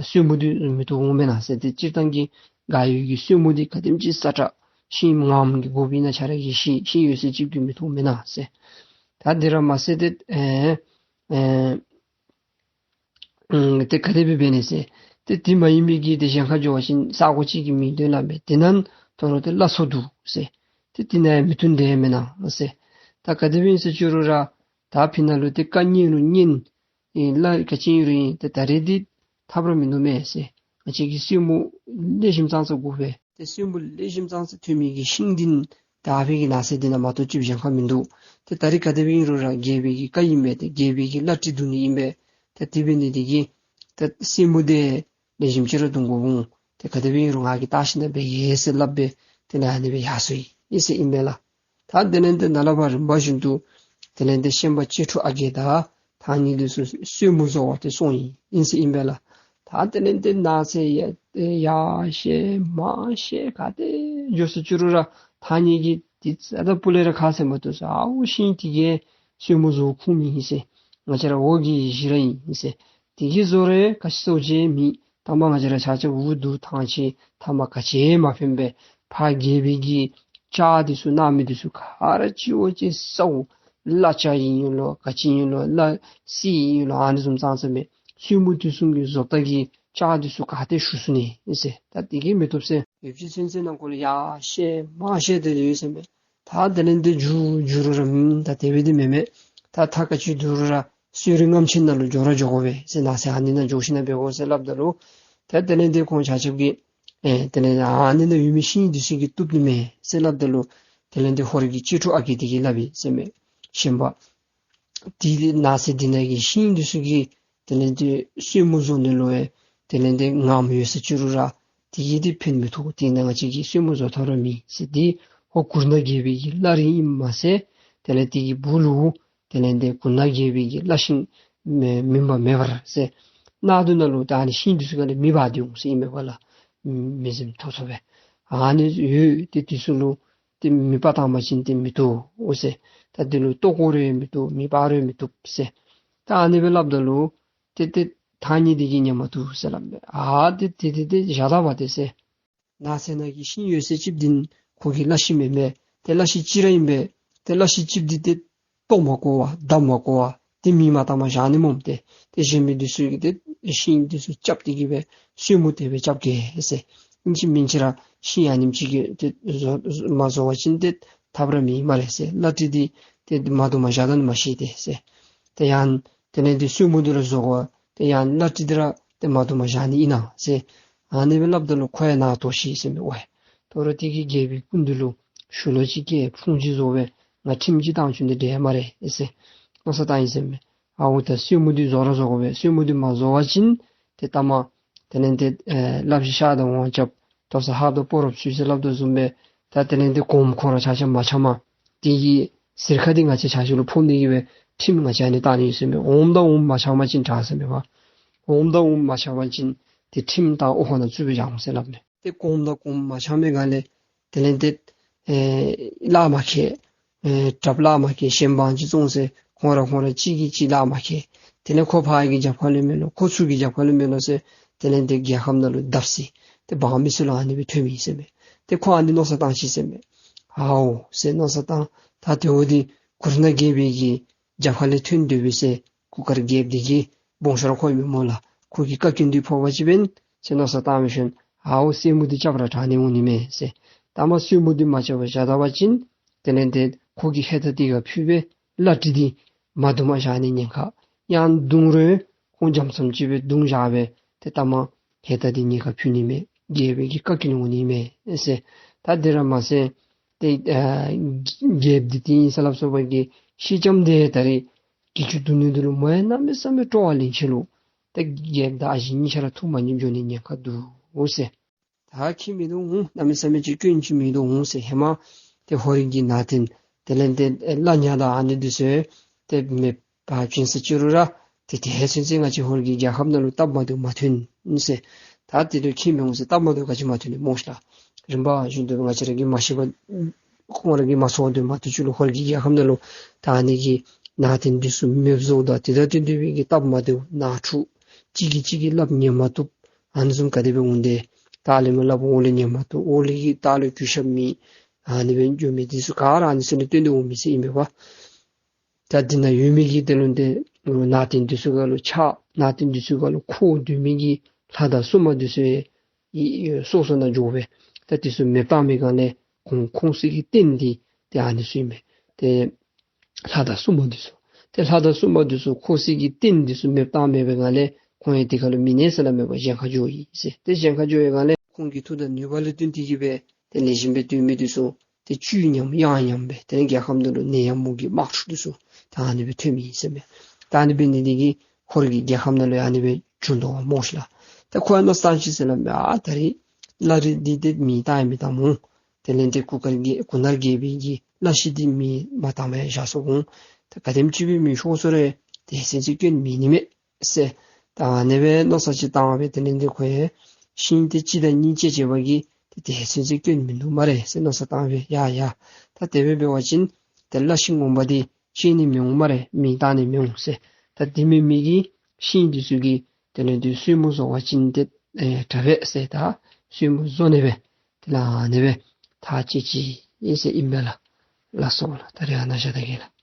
སྲོ་མོ་འདི་མི་བཏུབ་འོང་མེན་ན་ཟེར། ཏེ་སྤྱིར་བཏང་གི་མགར་ཡུལ་གྱི་སྲོ་མོ་འདི་ག་དེམ་ཅིག་སྲ་ཀྲག་ཤིང་ངམ་གྱི་དགོཔ་ཨིན་ན་ཁྱོད་ར་གིས་ཤེས། ཤིང་ཡོད་ཚད་ཅིག་གིས་མི་བཏུབ་མེན་ན་ཟེར། ད་འདི་ར་མ་ཚད་ཏེ་ཨེ་ཨེ་ཨུམ་ཏེ་ག་དེ་སྦེ་འབད་ནི་ཟེར། ཏེ་དེ་མ་ཡིན་མི་གི་ཏེ་གཞན་ཁར་འགྱོ་བ་ཅིན་ས་གོ་ཅིག་གི་མིང་འདོན་སླབ་མས། དེ་ནང་དོ་རུང་ཏེ་བླ་མཚོ་འདུག་ཟེར། ཏེ་དེ་ནང་ཡང་མི་བཏུབ་འདི་མེན་ན་ཟེར། ད་ག་དེ་སྦེ་ཨིན་ཟེར་ཅི་རུང་ར་ད་ཕི་ནཱ་ལུ་ཏེ་བཀའ་ཉན་རུང་ཉན། ཨེ་བླ་ག་ཅི་ཨིན་རུང་ཨིན། ཏེ་ད་རེས་འདི་ཐབས་ར་མིན་འདུག་མས་ཟེར། ང་བཅས་ཀྱི་སྲོ་མོ་ལེགས་ཤོམ་ཙང་ཙ་དགོ་པས། ཏེ་སྲོད་མོ་ལེགས་ཤོམ་ཙང་ཙ་ཐོན་མི་གི་ཤིང་འདི་ད་ཕར་གྱི་ནགས་ཚལ་འདི་ནང་མ་གཏོགས་ཅིག་གཞན་ཁར་མིན་འདུག། ཏེ་ད་རིས་ག་དེ་སྦེ་ཨིན་རུང་ར་རྒྱལ་པོའི་གི་བཀའ་ཨིན་པས། ཏེ་རྒྱལ་པོའི་གི་བླ་བྲེ་བརྡུང་ནི་ཨིན་པས། ཏེ་དེ་འབད་ནི་འདི་གིས་ཏེ་སྲོད་མོ་འདི་ལེགས་ཤོམ་ཅིག་ར་བརྡུང་དགོ་འོང་། ཏེ་ག་དེ་སྦེ་ཨིན་རུང་ང་གིས་བལྟ་ཞིནམ་ལས་འབད་གེ་ཟེར་སླབ་སྦེ་དེ་ལས་ཨ་ནི་སྦེ་ཡར་སོང་ཡི་ཟེར་ཨིན་པས་ལགས། ད་དེ་ལས་ཏེ་ནཱ་ལས་ཕར་རིམ་པ་བཞིན་དུ་དེ་ལས་ཏེ་ཤན་པ་གཅེས་ཕྲུག་ཨ་རྒས་དང་ཐང་རྙེད་འདི་ཚུ་སྲོད་མོ་བཟོ་བར་ཏེ་སོང་ཡི་ཨིན་ཟེར་ཨིན་པས་ལགས། ད་དེ་ལས་ཏེ་ནགས་ཚལ་ཡར་ཡར་བཤལ་མར་བཤལ་ག་ཏེ་འགྱོ་ས་ཅིག་རུང་ར་ཐང་རྙེད་ཀྱིས་ཏེ་རྩ་དང་སྤུ་ལས་ར་ཁ་བཟེད་མ་བཏུབ་ཟེར། ཨའུ་ཤིང་འདི་གིས་སྲོད་མོ་བཟོ་ཁུངས་མེད་ཨིན་ཟེར། ང་བཅས་ར་འོག་གི་གཞི་ར་ཨིན་ཟེར། འདི་གིས་བཟོ་རུང་ག་ཅི་བཟོ་བྱེད་མེད། ཐ་མ་ང་བཅས་ར་ཆ་ཁྱབ་འུ་སྡུག་ཐང་ཆད། ཐ་མ་ག་ཅི་མ་ཕན་པས། ཕར་རྒྱལ་པོའི་གི་ལྕགས་འདི་ཚུ་གནག་མེ་འདི་ཚུ་ག་ར་ཅིག་འོ་ཅིག་སའུ་གླ་ལྕགས་ཨིན་ལོ་ག་ཅི་ཨིན་ལོ་གླ་རྩི་ཨིན་ལོ་ཨ་ནི་བཟུམ་ཙང་ཙ་མས། སྲོད་མོ་འདི་ཚུ་གི་བཟོ་ལྟ་གི་ལྕགས་འདི་ཚུ་ག་ཏེ་ཞུ་ཚུགས་ནི་ཨིན་ཟེར། ད་འདི་གིས་མི་བཏུབ་ཟེར། ཡོད་ཅིག་ཚུན་ཚོད་ནང་འཁོད་ལུ་ཡར་བཤལ་མར་བཤལ་ཏེ་ཡོད་ཟེར་མས། ད་དེ་ལས་ཏེ་མཇུག་མཇུག་རུང་ར་ཨམ་ད་དེ་སྦེ་འདི་མེན་མས། ད་ཐག་ག་ཅི་བསྡུ་རུང་ར་གསོ་རིག་རྔམ་ཆེན་ནང་ལུ་འགྱོ་ར་འགྱོ་དགོ་པས་ཟེར། ནགས་ཚལ་ཨ་ནི་ནང་འགྱོ་ཞིནམ་ལས་འབད་དགོ་ཟེར་སླབ་ད་ལུ་ད་དེ་ལས་ཏེ་ཁོང་ཆ་ཁྱབ་ཀྱིས་ཨེ་དེ་ལས་ཨ་ནི་ནང་ཡོད་མི་ཤིང་འདི་ཚུ་གིས་བཏུབ་ནི་མས་ཟེར་སླབ་ད་ལུ་དེ་ལས་ཏེ་ཧོར་གྱི་གཅེས་ཕྲུག་ཨ་རྒས་འདི་གིས་སླབ་ཡི་ཟེར་མས། ཤན་པ་འདི་ནགས་ཚལ་འདི་ནང་གི་ཤིང་འདི་ཚུ་གིས་དེ་ལས་ཏེ་སྲོད་མོ་བཟོ་ནི་ལུ་ཡང་དེ་ལས་ཏེ་ངརམ་ཡོད་ས་ཅིག་རུང་ར་དེ་གིས་ཏེ་ཕན་མི་ཐོགས། དེ་ནང་ང་བཅས་ཀྱིས་སྲོད་མོ་བཟོ་ཐོབ་ར་མེད་ཟེར། འདི་ཧོར་གུར་ནག་རྒྱལ་པོའི་གི་བླ་རེ་ཨིནམ་མ་ཚད་དེ་ལས་དེ་གི་སྦུག་ལུ་དེ་ལས་ཏེ་གུར་ནག་རྒྱལ་པོའི་གི་བླ་ཤིང་མེ་མུན་པ་མེད་པར་ཟེར། གནག་དུང་ནང་ལུ་ད་ཨ་ནི་ཤིང་འདི་ཚུ་ག་ལས་མེ་འབར་ཏེ་འོང་ཟེར་ཨིན་མས་པ་ལགས། མེ་ཟེམ་ཐོབ་ཐོབ་སྦེ་ཨ་ནི་ཡོད། ཏེ་འདི་ཚུ་ལུ་ཏེ་མེ་སྤར་བཏང་པ་ཅིན་ཏེ་མེ་ཏོག་འོང་ཟེར། ད་འདི་ལུ་ལྟོ་བཀོ་རུང་མི་བཏུབ། མེ་སྤར་རུང་མི་བཏུབ་ཟེར། ད་ཨ་ནི་སྦེ་སླབ་ད་ལུ་ཏེ་ཏེ་ཐང་རྙེད་འདི་གིས་ཉན་མ་བཏུབ་ཟེར་སླབ་མས། ཨ་ཏེ་ཏེ་ཏེ་ཏེ་བཞག་ད་པ་ཏེ་ཟེར། ནགས་ཚལ་ནང་གི་ཤིང་ཡོད་ཚད་ཅིག་འདི་ཁོ་གི་བླ་ཤིང་མེན་མས། ཏེ་བླ་ཤིང་གཅིག་ར་ཨིན་པས། ཏེ་བླ་ཤིང་གཅིག་འདི་ཏེ་བཏོག་མ་བཀོ་བར་བརྡབ་མ་བཀོ་བར་ཏེ་མེ་མ་བཏང་པར་བཞག་ནི་སྨོ། ཏེ་ཏེ་གཞན་མི་འདི་ཚུ་གིས་ཏེ་ཤིང་འདི་ཚུ་རྐྱབ་སྟེ་གི་སྦེ་སྲོད་མོ་དེ་སྦེ་རྐྱབ་གེ་ཟེར། ཨིན་ཅི་མིན་ཅི་ར་ཤིང་ཨ་ནེམ་ཅིག་གིས་ཏེ་བཟོ་མ་བཟོ་བ་ཅིན་ཏེ་ཐབས་ར་མེད་སྨ་རེ་ཟེར། བླ་བྲེ་འདི་ཏེ་མ་བརྡུངམ་བཞག་ད་ནི་མ་ཤེས་ཏེ་ཟེར། ཏེ་ཡང་དེ་ལས་ཏེ་སྲོད་མོ་འདི་ར་བཟོ་དགོ། ཏེ་ཡང་བླ་བྲེ་འདི་ར་ཏེ་མ་བརྡུངམ་བཞག་ནི་ཨིན་ན་ཟེར། ཨ་ནི་སྦེ་སླབ་ད་ལུ་ཁོ་ཡང་ནང་དོགས་ཤི་ཟེར་མས། ཝའི་དོ་རུང་དེ་གིས་རྒྱལ་པོའི་སྐུ་མདུན་ལུ་ཞུ་ལོག་ཅིག་བཀལ། ཕུང་ཅིག་བཟོ་སྦེ་ང་ཁྲིམས་ཅིག་བཏང་བཅུག་ནི་འདྲས་སྨ་རེ་ཟེར་མནོ་བསམ་བཏང་ཡི་ཟེར་མས། ཨའུ་ད་སྲོད་མོ་འདི་བཟོ་ར་བཟོ་དགོ་པས། སྲོད་མོ་འདི་མ་བཟོ་བ་ཅིན་ཏེ་ལྟ་མ་དེ་ལས་ཏེ་ཨེ་སླབ་ཞིནམ་ཤ་དང་འོང་རྐྱབ། ཏོག་ས་ཧབ་ཏོ་སྤོ་རོགཔ་ཚུ་ཟེར་སླབ་དོ་བཟུམ་སྦེ་ད་དེ་ལས་ཏེ་གོངམ་ཁོང་ར་ཆ་ཁྱབ་མ་འཆམ་མ། དེ་གི་གཟེར་ཁ་འདི་ང་བཅས་ཆ་ཁྱབ་ལུ་ཕོག་ནི་གི་སྦེ་ཁྲིམས་ང་བཅས་ཨ་ནི་བཏང་ནི་ཡོད་ཟེར་མས། འོངམ་དང་འོངམ་མ་འཆམ་པ་ཅིན་དྲག་ཟེར་མས་པ། འོངམ་དང་འོངམ་མ་འཆམ་པ་ཅིན་ཏེ་ཁྲིམས་བཏང་འོག་ཁང་ནང་བཙུགས་སྦེ་བཞག་འོང་ཟེར་སླབ་མས། ཏེ་གོངམ་དང་གོངམ་མ་འཆམ་པའི་སྒང་ལས་དེ་ལས་ཏེ་ཨེ་གླགས་མ་ཁེལ། ཨེ་གྲབས་གླགས་མ་ཁེལ། ཞེན་པ་ཅིག་བཙོང་ཟེར་ཁོང་ར་ཁོང་ར་གཅིག་གིས་གཅིག་གླགས་མ་ཁེལ། དེ་ལས་ཁོ་ཕར་གྱི་རྒྱབ་ཁ་ལས་མེན་ལོ་ཁོ་ཚུ་གི་རྒྱབ་ཁ་ལས་མེན་ལོ་ཟེར། དེ་ལས་ཏེ་རྒྱལ་ཁམས་ནང་ལུ་བརྡབ་ཟེར། ཏེ་འབངས་མི་ཚུ་ལུ་ཨ་ནི་སྦེ་ཐོན་མི་ཟེར་མས། ཏེ་ཁོ་ཨ་ནི་མནོ་བསམ་བཏང་ཅི་ཟེར་མས། ཨའོ་ཟེར་མནོ་བསམ་བཏང་། ད་དེ་འོ་འདི་གུར་ནག་རྒྱལ་པོའི་གི་རྒྱབ་ཁ་ལས་ཐོན་སྡོད་པས་ཟེར། གུར་དཀར་རྒྱལཔོ་འདི་གིས་སྦོམ་ཤོས་ར་ཁོ་ཨིན་མས་སྨོ་ལགས། ཁོ་གི་བཀའ་བཀྱོན་འདི་ཕོག་པ་ཅིན་འབདན་ཟེར་མནོ་བསམ་བཏང་མི་ཤོན། ཨའོ་སྲོད་མོ་འདི་རྐྱབ་ར་དྲག་ནི་འོང་ནི་མས་ཟེར། ད་མ་སྲོད་མོ་འདི་མ་རྐྱབ་པར་བཞག་ད་པ་ཅིན་དེ་ལས་ཏེ་ཁོ་གིས་ཧེ་ད་འདི་ཁར་ཕུད་སྦེ་བླ་བྲེ་འདི་མ་བརྡུངམ་བཞག་ནི་ཉེན་ཁ། ཡང་བརྡུང་རུང་ཁོང་འཇམ་ཙམ་ཅིག་སྦེ་བརྡུང་བཞག་སྦེ་ཏེ་ལྟ་མ་ཧེ་ད་འདི་ཉེན་ཁ་ཕུད་ནི་མས། རྒྱལ་པོའི་གི་བཀའ་བཀྱོན་འོང་ནི་མས་ཟེར། ད་དེ་ར་མ་ཚད་ཏེ་ཨ་རྒྱལཔོ་འདི་ཏེ་ཨིན་ས་ལ་སོགས་པ་གི་སེང་ལྕམ་འདི་ད་རེས་གྱི་ཅུང་བརྡུང་ནི་འདི་ལུ་མོ་ཡང་གནམ་མེད་ས་མེད་སྤྲོ་བ་ལེན་ཆེ་ལོ། ཏེ་རྒྱལཔོ་དང་ཨ་ཞེ་གཉིས་ཆ་ར་ཐུགས་མ་མཉེས་འགྱོ་ནི་ཉེན་ཁ་འདུག་ཟེར། ད་ཁྱད་མིན་འདུག་འོང་། གནམ་མེད་ས་མེད་ཅིག་སྐྱོན་ཅིག་མིན་འདུག་འོང་ཟེར། ཧེ་མ་ཏེ་ཧོར་གྱི་ནང་རྟེན་དེ་ལས་ཏེ་བླ་ཉ་དང་ཨ་ནི་འདི་ཚུ་ཏེ་མེདཔ་བྱིན་ས་ཅིག་རུང་ར་ཏེ་དེ་ཚུན་ཚོད་ང་བཅས་ཧོར་གྱི་རྒྱལ་ཁམས་ནང་ལུ་སྟབས་མ་བདེཝ་མ་ཐོན་ཟེར། ད་དེ་ལུ་ཁྱད་མི་འོང་ཟེར། སྟབས་མ་བདེཝ་ག་ཅི་མ་ཐོན་ནི་སྨོ་ཤ་ལགས། རིམ་པ་བཞིན་དུ་ང་བཅས་ར་གིས་མ་ཤེས་པ་ཁོང་ར་གིས་མ་ཚོར་དོ་མ་ཐུག་ཅི་ལོ། ཧོར་གྱི་རྒྱལ་ཁམས་ནང་ལུ་ད་ཨ་ནི་གི་ནང་རྟེན་འདི་ཚུ་མེདཔ་བཟོཝ་དང་དེ་དང་བསྟུན་ཏེ་སྦེ་གི་སྟབས་མ་བདེཝ་ནང་འཁྲུག་གཅིག་གིས་གཅིག་གི་སླབ་ཉན་མ་བཏུབ། ཨ་ནི་བཟུམ་ག་དེ་སྦེ་འོང་དེས། ད་ལས་མི་སླབ་འོག་ལས་ཉན་མ་བཏུབ། འོག་ལས་ཀྱི་ད་ལུ་གུས་ཞབས་མེད། ཨ་ནི་སྦེ་འགྱོ་མི་འདི་ཚུ་ག་ར་ཨ་ནི་ཚུ་ལས་བརྟེན་ཏེ་འོང་མི་ཚུ་ཨིན་པས་པ། ད་འདི་ནང་ཡོད་མི་གི་དེ་ལུ་འདི་ནང་རྟེན་འདི་ཚུ་ག་ལུ་ཆག། ནང་རྟེན་འདི་ཚུ་ག་ལུ་འཁོར་སྡོད་མི་གི་ལྷ་དང་སྲུང་མ་འདི་ཚུ་ཡང་སོ་སོ་ནང་འགྱོ་སྦེ་ད་འདི་ཚུ་མེདཔ་བཏང་མི་སྒང་ལས་ཁོང་ཁོང་ཚུ་གི་རྟེན་འདི་ཏེ་ཨ་ནི་ཚུ་ཨིན་མས། ཏེ་ལྷ་དང་སྲུང་མ་འདི་ཚུ་ཏེ་ལྷ་དང་སྲུང་མ་འདི་ཚུ་ཁོང་ཚུ་གི་རྟེན་འདི་ཚུ་མེདཔ་བཏང་མེད་པའི་སྒང་ལས་ཁོང་ཡང་དེ་ཁ་ལུ་མི་གནས་ཟེར་སླབ་མེད་པར་གཞན་ཁར་འགྱོ་ཡི་ཟེར། ཏེ་གཞན་ཁར་འགྱོ་བའི་སྒང་ལས་ ཁོང་གི་མཐུ་དང་ནུས་པ་ལུ་བརྟེན་ཏེ་གིས་སྦེ་ཏེ་ལེགས་ཤོམ་སྦེ་སྡོད་མི་འདི་ཚུ་ཏེ་བཅུད་ཉམས་གཡང་ཉམས་སྦེ་ཏེ་རྒྱལ་ཁམས་ནང་ལུ་ནད་ཡམས་མུ་གེ་དམག་འཁྲུག་འདི་ཚུ་ད་ཨ་ནི་སྦེ་ཐོན་མི་ཨིན་ཟེར་མས། ད་ཨ་ནི་འབད་ནི་འདི་གིས་ཁོ་རའི་གི་རྒྱལ་ཁམས་ནང་ལུ་ཨ་ནི་སྦེ་བྱུང་དོ་བ་སྨོ་ཤིག་ལགས། ད་ཁོ་ཡང་མནོ་བསམ་ཅིག་ཟེར་སླབ་མས། ཨ་ད་རིས་བླ་རི་འདི་ཏེ་མེ་བཏང་ཡང་མེ་བཏངམ་འོང་། དེ་ལས་ཏེ་གུར་དཀར་རྒྱལ་གུར་ནག་རྒྱལ་པོའི་གི་བླ་ཤིང་འདི་མེ་མ་བཏང་པར་བཞག་སོང་འོང་། ད་ག་དེམ་ཅིག་སྦེ་མེ་ཤོར་སོང་རུང་ཏེ་ཚུན་ཚོད་སྐྱོན་མེད་ནི་མས་ཟེར། ད་ཨ་ནི་སྦེ་མནོ་བསམ་ཅིག་བཏང་སྦེ་དེ་ལས་ཏེ་ཁོ་ཡང་ཤིང་འདི་གཅིག་དང་གཉིས་བཅད་བཅད་པ་གིས་ཏེ་ཚུན་ཚོད་སྐྱོན་མིན་འདུག་སྨ་རེ་ཟེར་མནོ་བསམ་བཏང་སྦེ་ཡ་ཡ་ད་དེ་སྦེ་འབད་བ་ཅིན་ཏེ་བླ་ཤིང་ངོ་མ་འདི་བཅད་ནི་མི་འོང་སྨ་རེ། མེ་བཏང་ནི་མི་འོང་ཟེར། ད་དེ་མེན་མི་གི་ཤིང་འདི་ཚུ་གིས་དེ་ལས་ཏེ་སོར་མོ་བཟོ་བ་ཅིན་ཏེ་ཨེ་དྲག་པས་ཟེར། ད་སོར་མོ་བཟོ་ནི་སྦེ་དེ་ལས་ཨ་ནི་སྦེ་ཐག་བཅད་ཅི་ཨིན་ཟེར་ཨིན་པས་ལགས། ལགས་སོ་ལགས། ད་རིས་ཨ་ནཱ་བཞག་ད་གེ་ལགས།